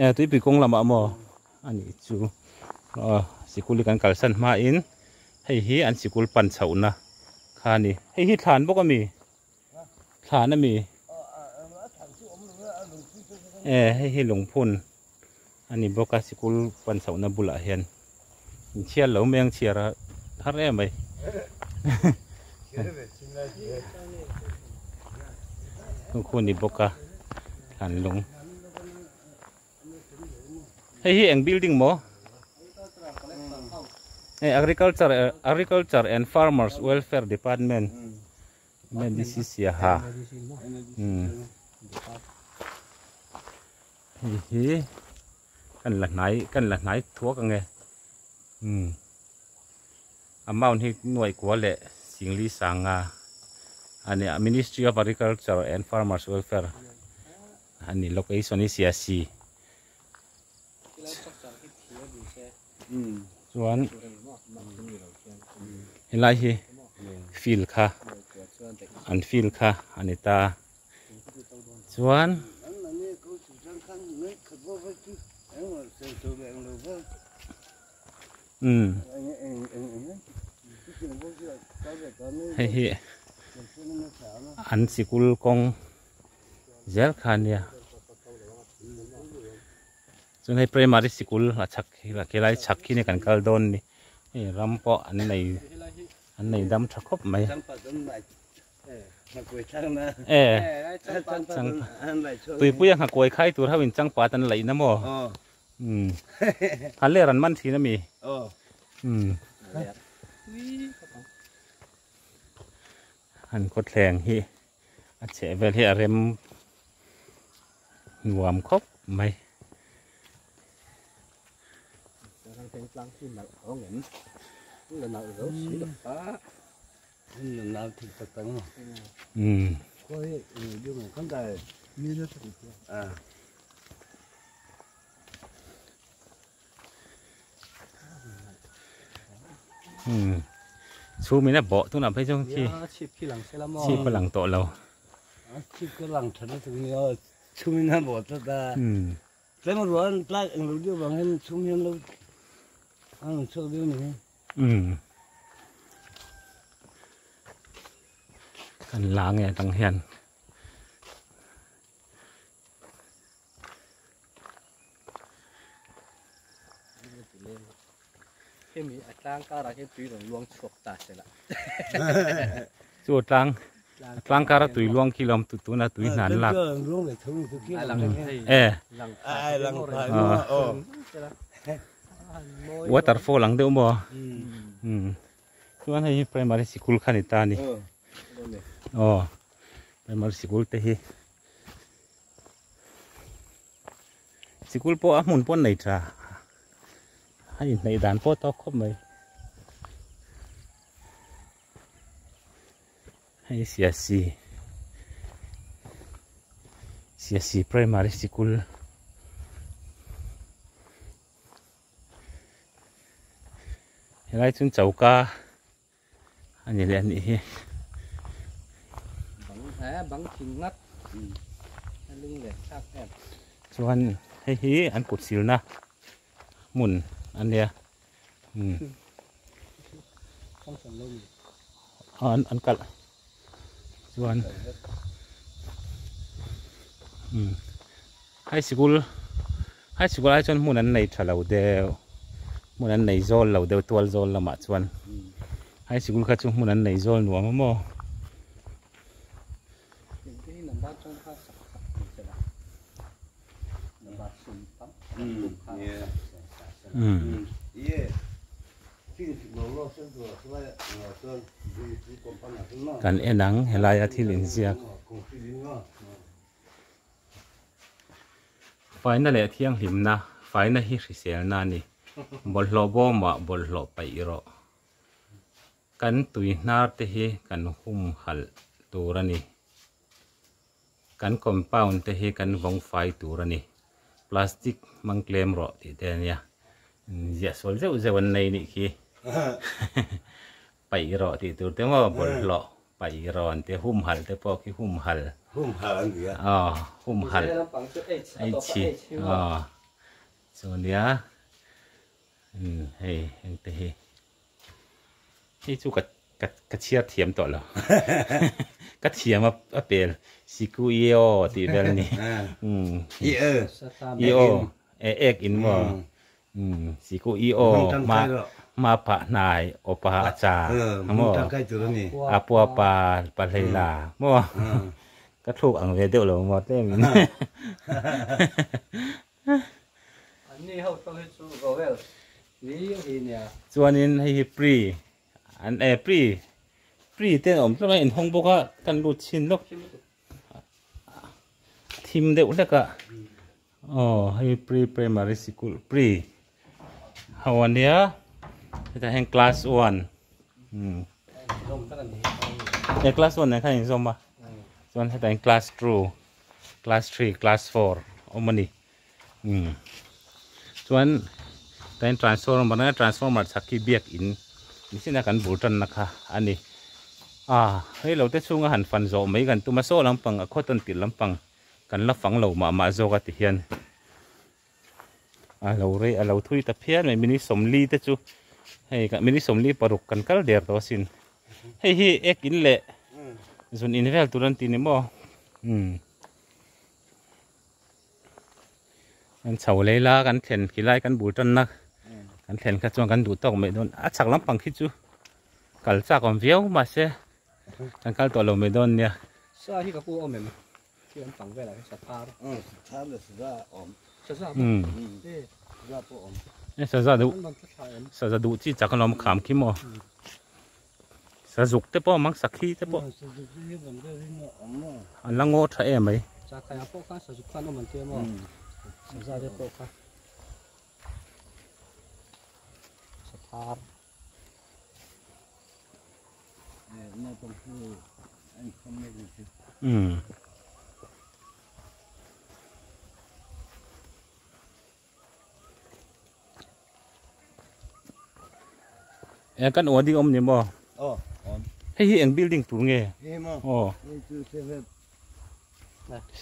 e tuipui kawng lamah maw a nih chu aw sikul hi kan kalsan hmain hei hi an sikul pan chhohna kha a ni hei hi thlan bawk ami. Thlan a mi e hei hi lungphun a ni bawk a sikul pan chhohna bulah hian inchhiar lo mai ang chhiar a har em mai khu ni bawk a thlan lung. Hei hi eng building maw? Hei agriculture agriculture and farmers welfare department medicine siaha hei hi kan la hnai kan la hnai thuak ange amount hi nuaih kua leh singli sanga ani ministry of agriculture and farmers welfare. A ni location hi sia si chuan helai hi field kha an field kha a ni ta chuan umm hei hi an sikul kawng. zel kha ania chuan hei primary sikul a chhak helai chhak khi kan kal dawn ni hei ram pawh an nei an nei dam tha khawp mai e tuipui a nghakuai khai tur ho in changpat an laih na maw umm han ler an man thin ami umm an khawthleng hi. A chheh vel hi a rem nuam khawp mai. Umm. Umm chhum in a bawh tunah phei chuan khi chhip a lang tawh lo. Umm. Kan la nge atang hian. Hemi a tlang karah hian tui rawn luang chhuak ta se la. Chu a tlang a tlang kara tui luang khi lawm tu tuna tui hna an lak. E. Waterfall ang deuh maw? Um. Chuan hei hi primary sikul kha ni ta a ni. Aw primary sikul te hi. Sikul pawh a hmun pawh an nei tha a inhnaih dan pawh a tawk khawp mai hei siasi siasi primary sikul helai chu choka. A ni leh a nih hi. Bang he bang thing ngat a lung leh thlak em. Chuan hei hi an kut silna hmun a nia. Um. An an kalh chuan um high sikul high sikul ai chuan hmun an nei tha lo deuh hmun an nei zawl lo deuh tual zawl lamah chuan high sikul kha chu hmun an nei zawl nuam a maw. Um. Kan en ang helaia thil inziak. Faina leh thianghlimna, Faina hi hriselna a ni. Bawlhhlawh bawmah bawlhhlawh paih rawh. Kan tui hnar te hi kan humhalh tur a ni. Kan compound te hi kan vawng fai tur a ni. Plastic hmang tlem rawh tih te a nia. Ziah sual zeuh zeuh an nei nih khi. Paih rawh tih tur te maw bawlhhlawh paih rawh an tia humhalh te pawh khi humhal. Humhal an nia. Aw humhalh. H hi aw chu nia hei engte hi. Hei chu ka ka ka chhiar thiam tawh lo ka thiam a a pel siku i aw tih vel a ni umm i aw e ek in maw umm siku i aw hma hma phah hnai aw pa a cha maw a pua pa pa hlei la maw ka thluk ang ve deuh lo maw tlem in. Chuanin hei hi pre an e pre pre te an awm tlawm a inhawng bawk a kan lut chhin lawk thim deuh hlek a aw hei pre primary sikul pre ho ania hetah hian class one umm he class one nen khan a inzawm a chuan hetah hian class two class three class four awm a ni umm chuan tain transformer a transformer chhak khi biakin nichina kan bul tanna kha a ni a hei lo te chhunga han fan zawh mai kan tum a saw lampang a khaw tawn tirh lampang kan la fang lo mah mah zawk a ti hian a lo rei a lo thui ta phian mai minute sawmli te chu hei minute sawmli paruk kan kal der tawh asin hei hi ek in leh zun in vel tur an ti ni maw umm. Kan chho lei la kan thlen khi lai kan bul tanna kan thlen kha chuan kan duh tawk mai dawn a chhak lampang khi chu kal chak awm viau mahse kan kal tawh lo mai dawn nia. Sa hi ka pu awm em khi lampang velah hian sathar. Sathar leh saza awm. Saza saza pawh awm. E saza duh saza duh chi chak alawm kham khi maw sazuk te pawh awm ang sakhi te pawh an la ngaw tha em mai. Chakai ah pawh khan sazuk khan awm an tia maw saza te pawh kha sathar. Umm. E kan aw ding awm ni maw? Aw, awm. Hei hi eng building tur nge? Hei maw? Aw. Hei chu self help.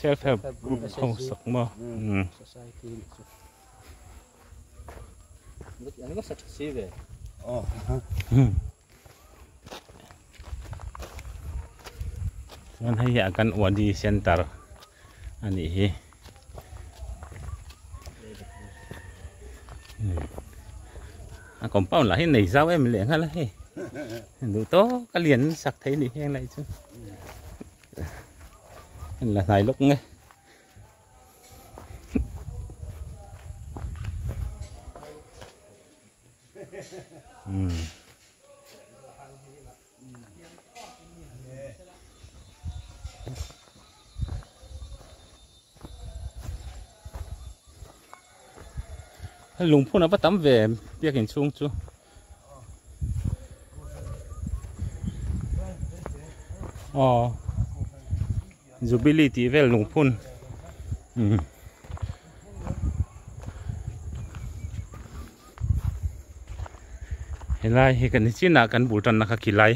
Self help group ho sak maw? Um. Society ni chu. An va sa tha si ve. Aw. Chuan hei hi Anganwadi Centre a nih hi. A compound lah hi nei zau em leh nghal a hei. Duh tawk a lian sak thei a nih hi heng lai chu. En la hnai lawk nge. Lungphun a va tam ve em biakin chhung chu. Aw Jubilee tih vel lungphun umm. Helai hi kan chinah kan bul tanna kha khilai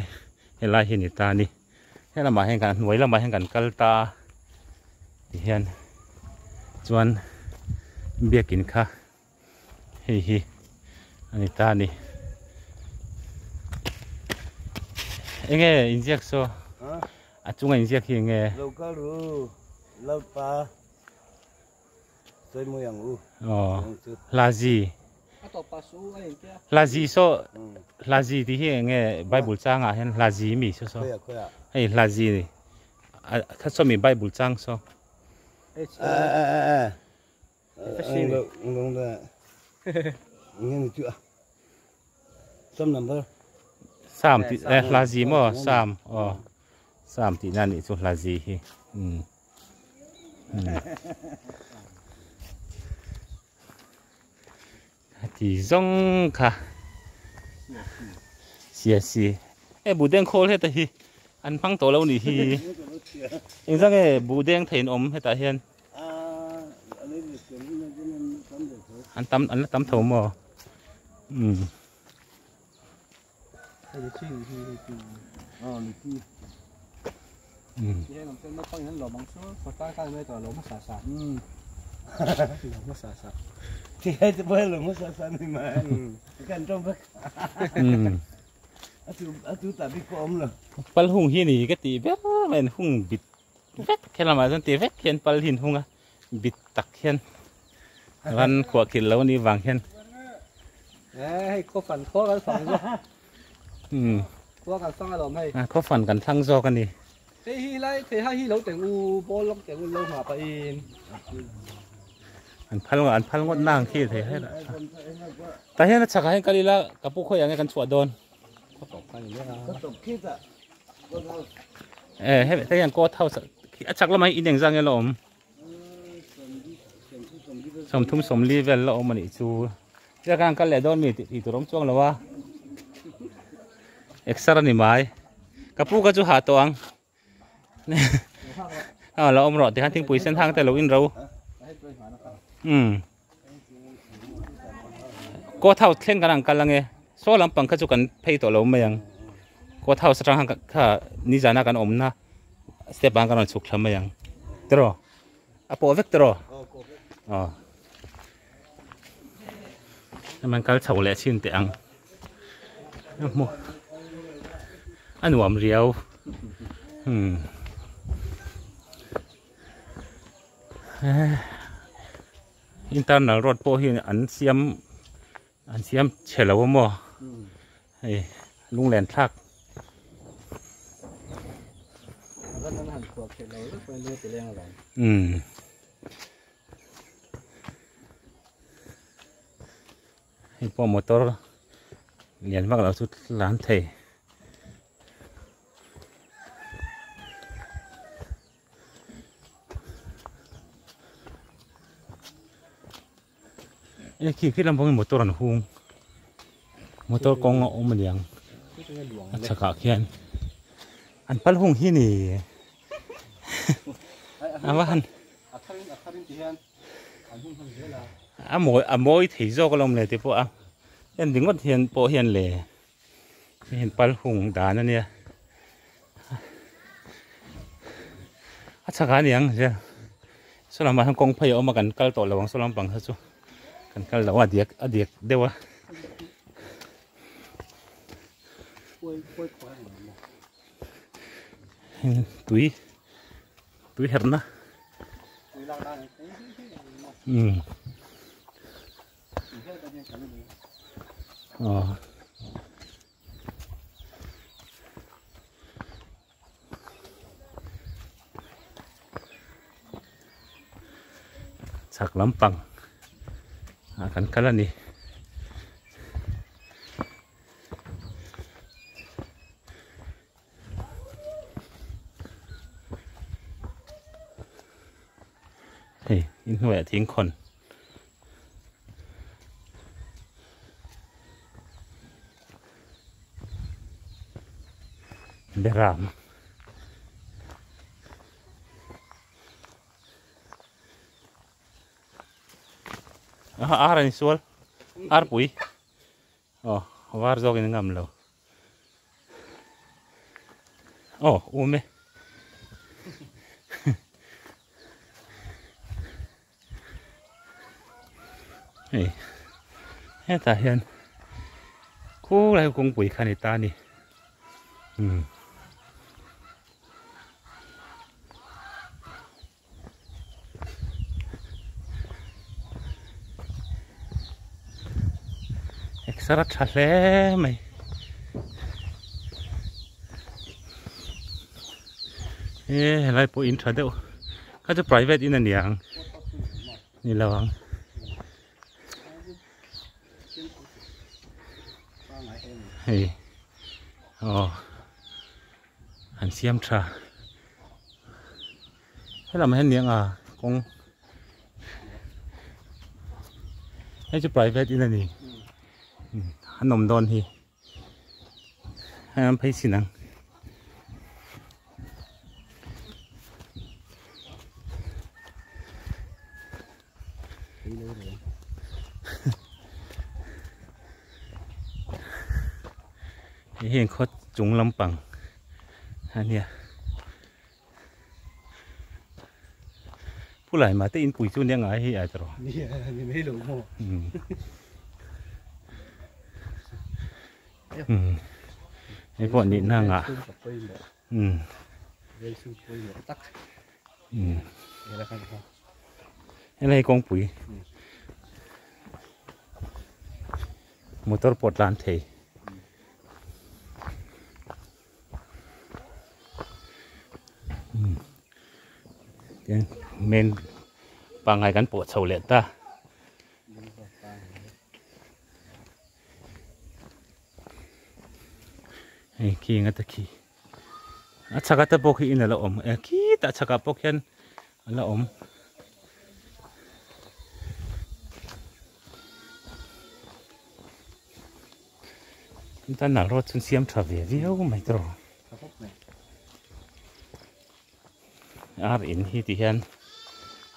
helai hi ni ta a ni he lamah hian kan hnuai lamah hian kan kal ta a tihian chuan biakin kha hei hi a ni ta a ni enge inziak saw a chunga inziak hi enge Local ru lalpa Sawi ang u. Aw. Hlazi. Hlazi saw hlazi tih hi enge Bible changah hian hlazi mi saw saw. Hei hlazi ni. Kha saw mi Bible chang saw. Sam tih hlazi maw sam aw sam tihna nih chu hlazi hi. Ti zawng kha sia si e buhdeng khawl heta hi an hmang tawh lo nih hi engzah nge buhdeng thei an awm hetah hian an tam an la tam tho maw umm. Pal hung hi ni ka tih ber mai an hung bit vek he lamah chuan ti vek hian pal hi an hung a bit tak hian ran khuah kilh lo a nih vang hian hei khaw fan khua kan fang zawk khua kan fang alawm hei khaw fan kan thlang zawk a ni hei hi lai thei ha hi lo teng u ball lawk teng u lo nghah pah in an phal an phal ngawt nang khi thei hai lah tah hian a chhakah hian kal ila ka pu khawiah nge kan chhuah dawn Eh hei hei hian court house a chak lamah hian in engzah nge la awm sawmthum sawmli vel la awm a nih chu chiah khan kal leh dawn mi tih tur awm chuang lo a exer a ni mai ka pu kha chu hah tawh ang a la awm rawh tikhan thingpui sen hang te lo in ro umm court house thleng kan ang kal ange saw lampang kha chu kan phei tawh lo mai ang court house atang khan kha nizana kan awmna step ah kan rawn chhuk thla mai ang tiraw a pawh vek tiraw aw hman kal chho leh chhin teh ang hmu a nuam riau hmm internal road pawh hi an siam an siam chhe lo a maw hei lunglen thlak umm hei pawh motor lian vak lo chu tlan thei. E khi khi lampangin motor an hung motor kawng a awm aniang a chhakah khian an pal hung hi ni a va han a mawi a mawi thei zawk alawm le tih pawh a en ringawt hian pawh hian le Hei pal hung dan a nia a chhak a niang zel saw lamah hian kawng phei a awm a kan kal tawh lo ang saw lampang kha chu kan kal lo a diak a diak deuh a tui. Tui herhna. Umm. Aw. Chhak lampang ah kan kal a ni. Hei inhnuaiah thingkhawn. Beram Aha ar an sual ar pui aw var zawk in ngam lo aw um e Hei hetah hian khulai kawngpui kha a ni ta a ni umm exer a tha hle mai e helai pawh in tha deuh. Kha chu private in a ni ang ni lo ang hei aw an siam tha helam hian niang a kawng hei chu private in a ni an awm dawn hi. Hei an phei chin ang. Hei hi an khaw chung lampang a nia. Pu Laima te inpui chu nia ngai hei ai tawh. Nia ni mai lo maw. Um hei pawh nih na ngah. Um um helai kawngpui motor pawh tlan thei. Main pangngai kan pawh chho leh ta. Hei khi nga ta khi. A chhak ata pawh khi in a la awm. E khitah chhakah pawh khian a la awm. Chuan nal rawt chuan siam tha ve viau mai tawh ar in hi ti hian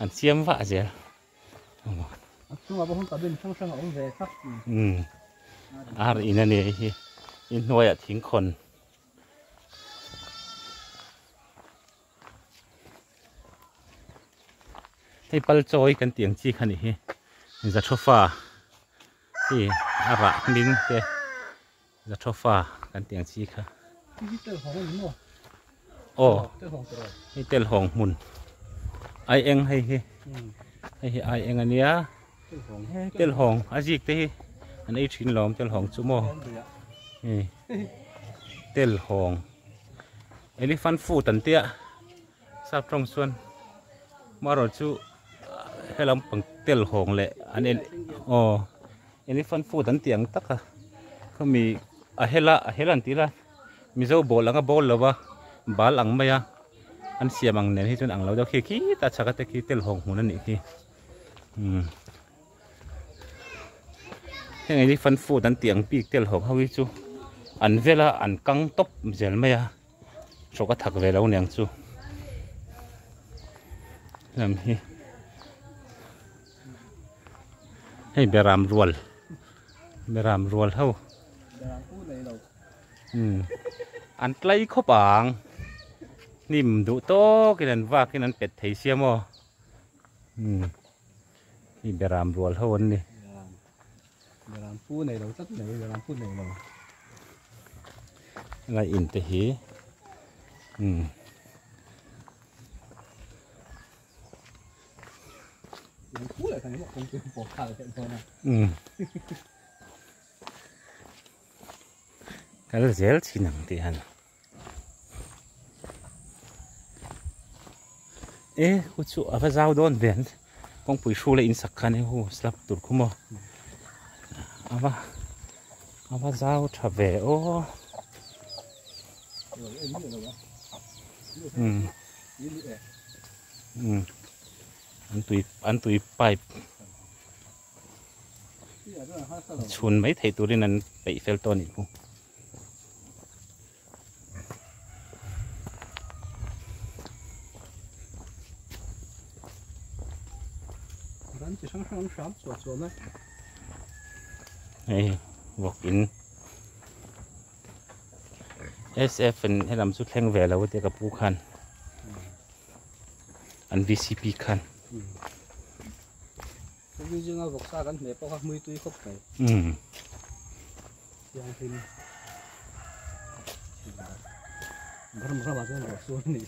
an siam vah zel umm ar in a ni hi inhnuaiah thingkhawn. Hei pal chawi kan tih ang chi kha ni hi zathofa hi a rah hming te zathofa kan tih ang chi kha aw hei telhawng hmun ai eng hei hi hei hi ai eng a nia telhawng a zik te hi an ei thin lawm telhawng chu maw hei telhawng. Elephant foot an tia sap tawng chuan marawh chu helam pang tel hawng leh an el aw elephant foot an tih ang tak a khami a hela a hel an tih la mizo ball anga ball lo va bal ang mai a an siam ang nen hi chuan ang lo deuh khi khitah chhak a te khi tel hawng hmun a nih khi umm heng elephant foot an tih ang bik tel hawng ho hi chu an vel a an kang tawp zel mai a hrawk a thak ve lo niang chu lam hi hei beram rual beram rual ho umm an tlai khawp ang hnim duh tawkin an vakin an pet thei sia maw umm. Hei beram rual ho an ni. Beram pu nei lo tlat mai, beram pu nei lo. Helai in te hi umm. Kal zel chin ang tih han. E khu chu a va zau dawn ve an kawngpui hru leh in sak khan hei hu slab tur khu maw a va a va zau tha ve aw. Um um an tui an tui pipe chhun mai theih turin an peih fel tawh a nih khu. Ran chi hrang hrang hram chuah chuah mai. Hei vawk in SF in helam chu thleng ve lo tia ka pu khan an VCP khan. Hemi zinga vawksa kan hmeh pawh kha hmui tui khawp mai. Thianghlim. Ram ramah chuan ruah sur a ni.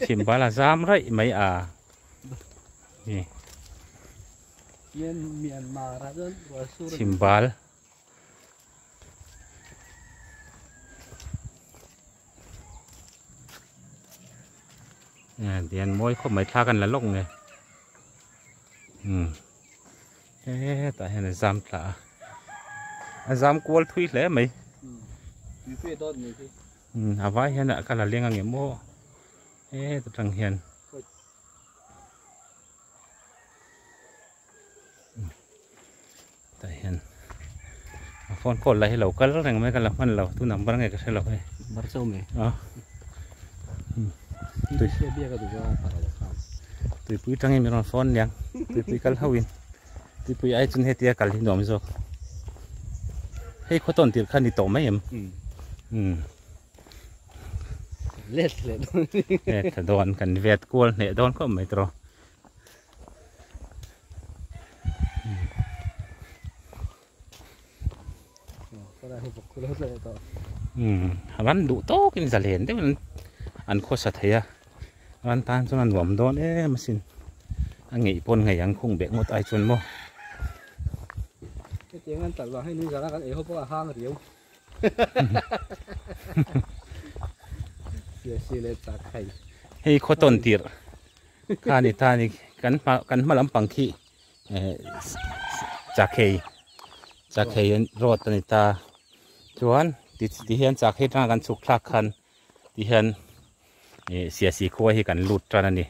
Chhimbal a zam raih mai a. Myanmar ah chuan ruah sur a ni. Chhimbal. Tian mawi khawp mai thla kan la lawk nge. Hetah hian a zam tla a a zam kual thui hle mai a vai hian a kal a leng ang em aw heta tang hian tah hian a phone call lah hi lo kal reng mai ka la hman lo tu number nge ka hre lo hei Tuipui tangin min rawn phone niang tuipui kal ho in tuipui ai chuan hetia kal hi nuam zawk hei khaw tawn tirh kha ni tawh mai em umm let leh dawn let thla dawn kan vet kual hneh dawn khawp mai tawh Ran duh tawkin zalen deuhin an khawsa thei a, ran tan chuan a nuam dawn em asin. A ngeih pawn ngei ang khung beh ngawt ai chuan maw. Hetiang an talh vang hei nizan a kan ei ho pawh a hang riau. Sia si leh chak thei. Hei khaw tawn tirh kha ni ta ni kan hma kan hma lampang khi Chakhei Chakhei road a ni ta chuan ti hian Chakhei atanga kan chhuk thlak khan ti hian ih Siasi khua hi kan lut tan a ni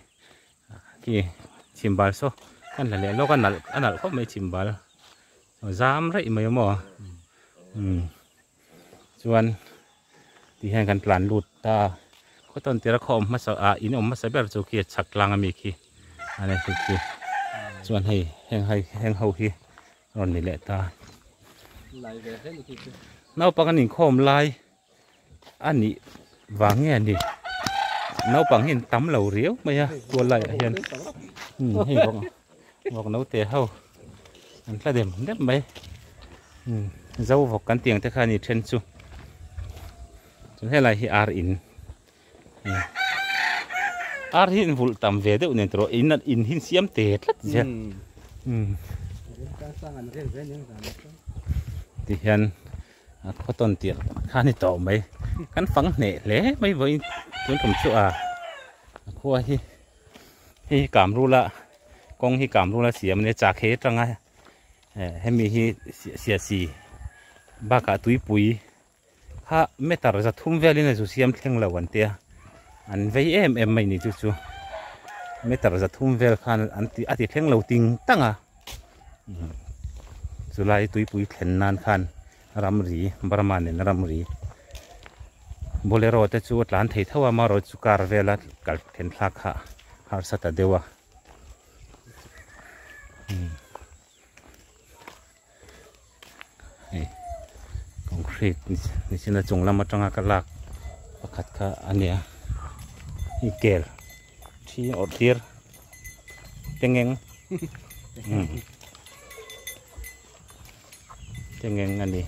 khi chhimbal saw kan hla leh lawk a nalh a nalh khawp mai chhimbal zam raih mai maw umm chuan ti hian kan tlan lut ta khaw tawn tir a khaw awm hmasa ah in awm hmasa ber chu khi a chhak tlang ami khi a ni khi khi chuan hei heng hei heng ho hi a rawn ni leh ta naupang an inkhawm lai a nih vang nge a ni naupang hi an tam lo riau mai a tual lai ah hian hei vawk vawk naute ho an tla dem dem mai zo vawk kan tih ang te kha a ni then chu chuan helai hi ar in ar hi in vulh tam ve deuh nen tawh in in hi siam te tlat zel ti hian a khaw tawn tirh kha a ni tawh mai kan fang hneh hle mai vawiin tun tum chu a a khua hi hei hi kamrula kawng hi kamrula siam a nia chak he atanga hemi hi siasi bakah tuipui kha meter za thum velin a zu siam thleng lo an tia an vei em em mai ni chu chu meter za thum vel khan an ti a ti thleng lo ting tang a chulai tuipui thlen nan khan ramri Burma nen ramri bolero te chu a tlan thei tho a amaherawhchu chu car vela kal then thlak kha harsa ta deuh a. Hei concrete ni chin a chung lam atanga ka lak pakhat kha a nia hei kel thi awrh tir tengeng tengeng a ni.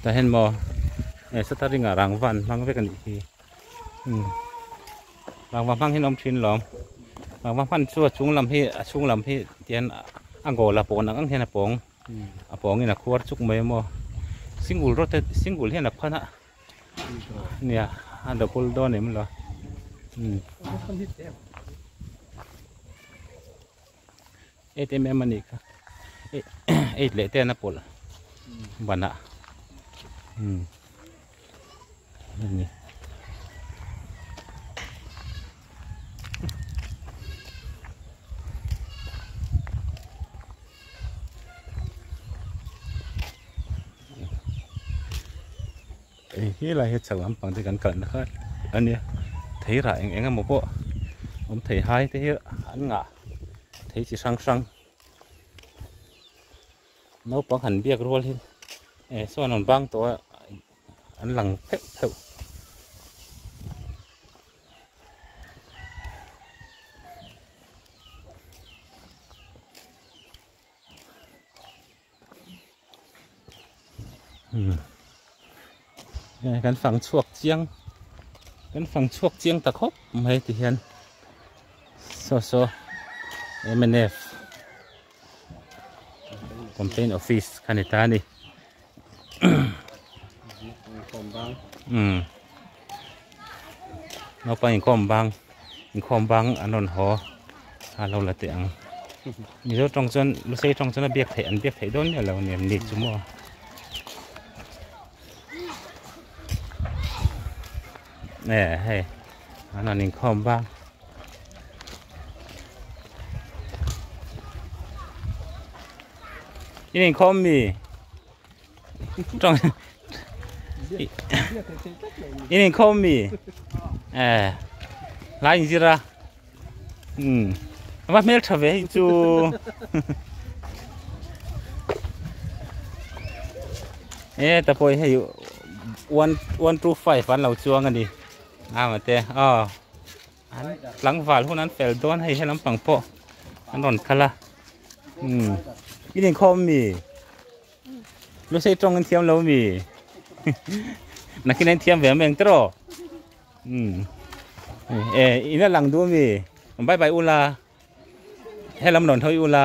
Tah hian maw eh shuttering ah rangva an hmang vek a nih hi umm rangva hmang hian a awm thin lawm rangva hman chu a chung lam hi a chhung lam hi tihian a goal a pawn ang ang hian a pawng a pawng in a khuar chuk mai a maw single rod te single hian a phan a nia a double dawn em lo umm 8mm a nih kha 8 leh ten a pawlh banah umm ani hei helai hi chhak lampang te kan kalna kha ania theirah eng eng emaw pawh awm thei hai te hi an ngah thei chi hrang hrang naupang han biak rual hi eh sawn an bang tawh a an lang pheuh pheuh. Kan fang chhuak chiang kan fang chhuak chiang ta khawp mai ti hian saw saw mnf complaint office kha ni ta a ni umm naupang inkhawm bang inkhawm bang an rawn haw a lo la teh ang mizo tawng chuan lusei tawng chuan a biak theih an biak theih dawn miah lo nen ni chu maw e hei an rawn inkhawm bang in inkhawm mi tawng in inkhawm mi eh lai in zir a um va hmel tha ve hei chu e ta pawh hei one one two five an lo chuang a ni a mate aw an tlangval hun an fel dawn hei he lampang pawh an rawn kal a um in inkhawm mi Lusei tawng in thiam lo mi nakin in thiam ve meng tro um e ina lang du mi bye bye ula helam rawn hawi ula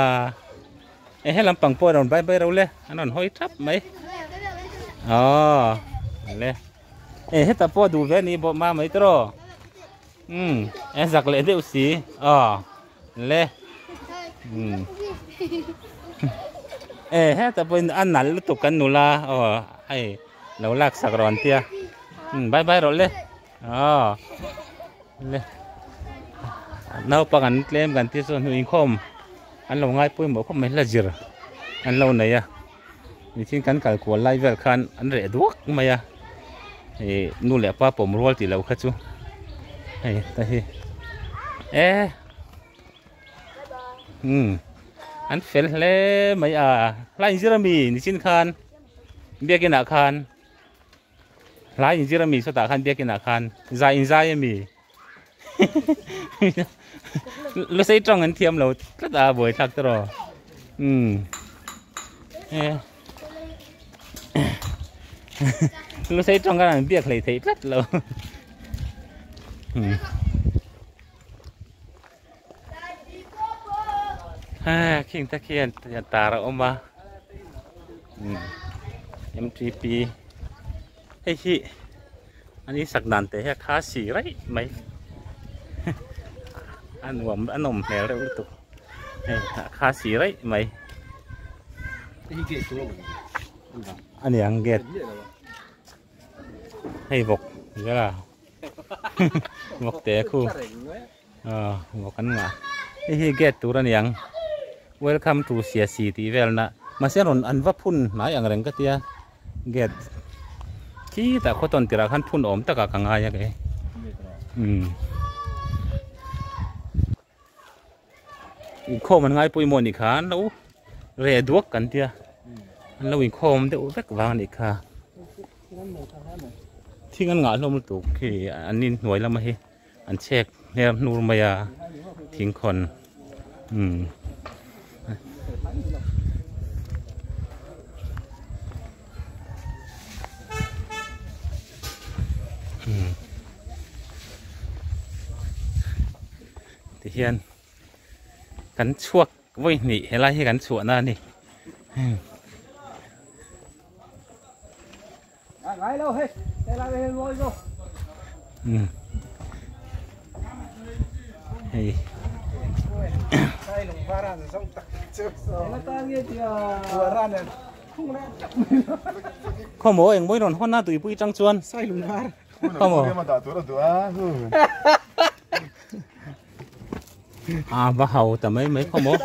e helam pang pawh rawn bye bye ro le an rawn hawi thap mai aw le e heta pawh duh ve ni bawk ma mai tro um e zak leh deuh si aw le um e heta pawhin a nal lutuk kan nula aw hei lo lak sak rawn tia um bye bye rawh le aw le naupang an tlem kan tih chuan hnu inkhawm an lo ngai pawimawh khawp mai hla zir an lo nei a mihring kan kal kual lai vel khan an reh duak mai a ih nu leh pa pawm rual tih loh kha chu hei ta hi e umm an fel hle mai a hla inzir ami nichin khan biakin ah khan hla inzir ami sawtah khan biakin ah khan zai inzai ami lusei tawng an thiam lo tlat a buai thlak te rawh umm e lusei tawng khan an biak hlei theih tlat lo umm ha khing te khian tar a awm a umm mtp hei hi An insak dan te hi a kha si raih mai a nuam a nawm hmel reuh lutuk hei a kha si raih mai a ni ang gate hei vawk zela vawk te khu aw vawk an ngah hei hi gate tur a ni ang welcome to siasi tih velna mahse rawn an va phun hnai ang reng ka tia. Gate khitah khaw tawn tirah khan phun awm takah ka ngai a kei umm inkhawm an ngai pawimawh anih kha an lo reh duak kan tia an lo inkhawm deuh vek vang anih kha thing an ngah hlawm lutuk khi an inhnuai lama hi an chhek hner hnur mai a thingkhawn umm Tihian kan chhuak vawi hnih helai hi kan chhuahna a ni. Hei. Khawmaw eng mawi rawn hawn a tuipui tang chuan. Khawmaw. A va hau ta mai mai khawmaw.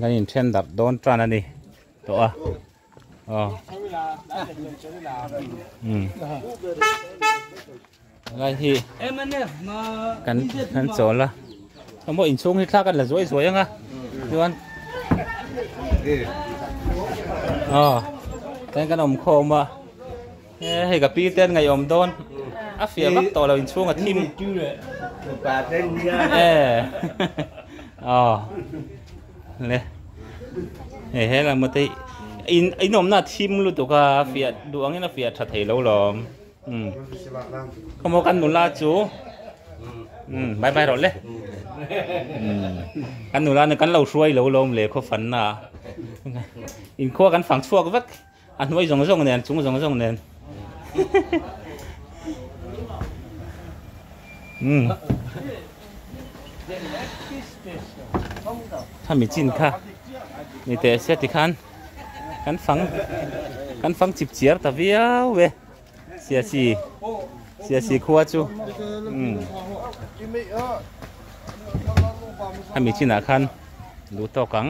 Kan inthen darh dawn tan a ni tawh a aw lai hi kan kan chawl a emaw inchhung hi thla kan la zuai zuai ang a chuan aw chuan kan awm khawm a hei ka pi te an ngaihawm dawn a fiah vak tawh lo inchhung a thim e aw le hei he lam te in in awmna a thim lutuk a a fiah duh angin a fiah tha thei lo lawm. Um khawmaw kan nula chu um bye bye rawh le um kan nula nen kan lo hruai lo lawm le khaw fan na inkhua kan fang chhuak vek a hnuai zawng zawng nen chung zawng zawng nen um khami chin kha ni teh se tikhan kan fang kan fang chip chiar ta viau e. Siasi Siasi khua chu umm hemi chinah khan duh tawk ang.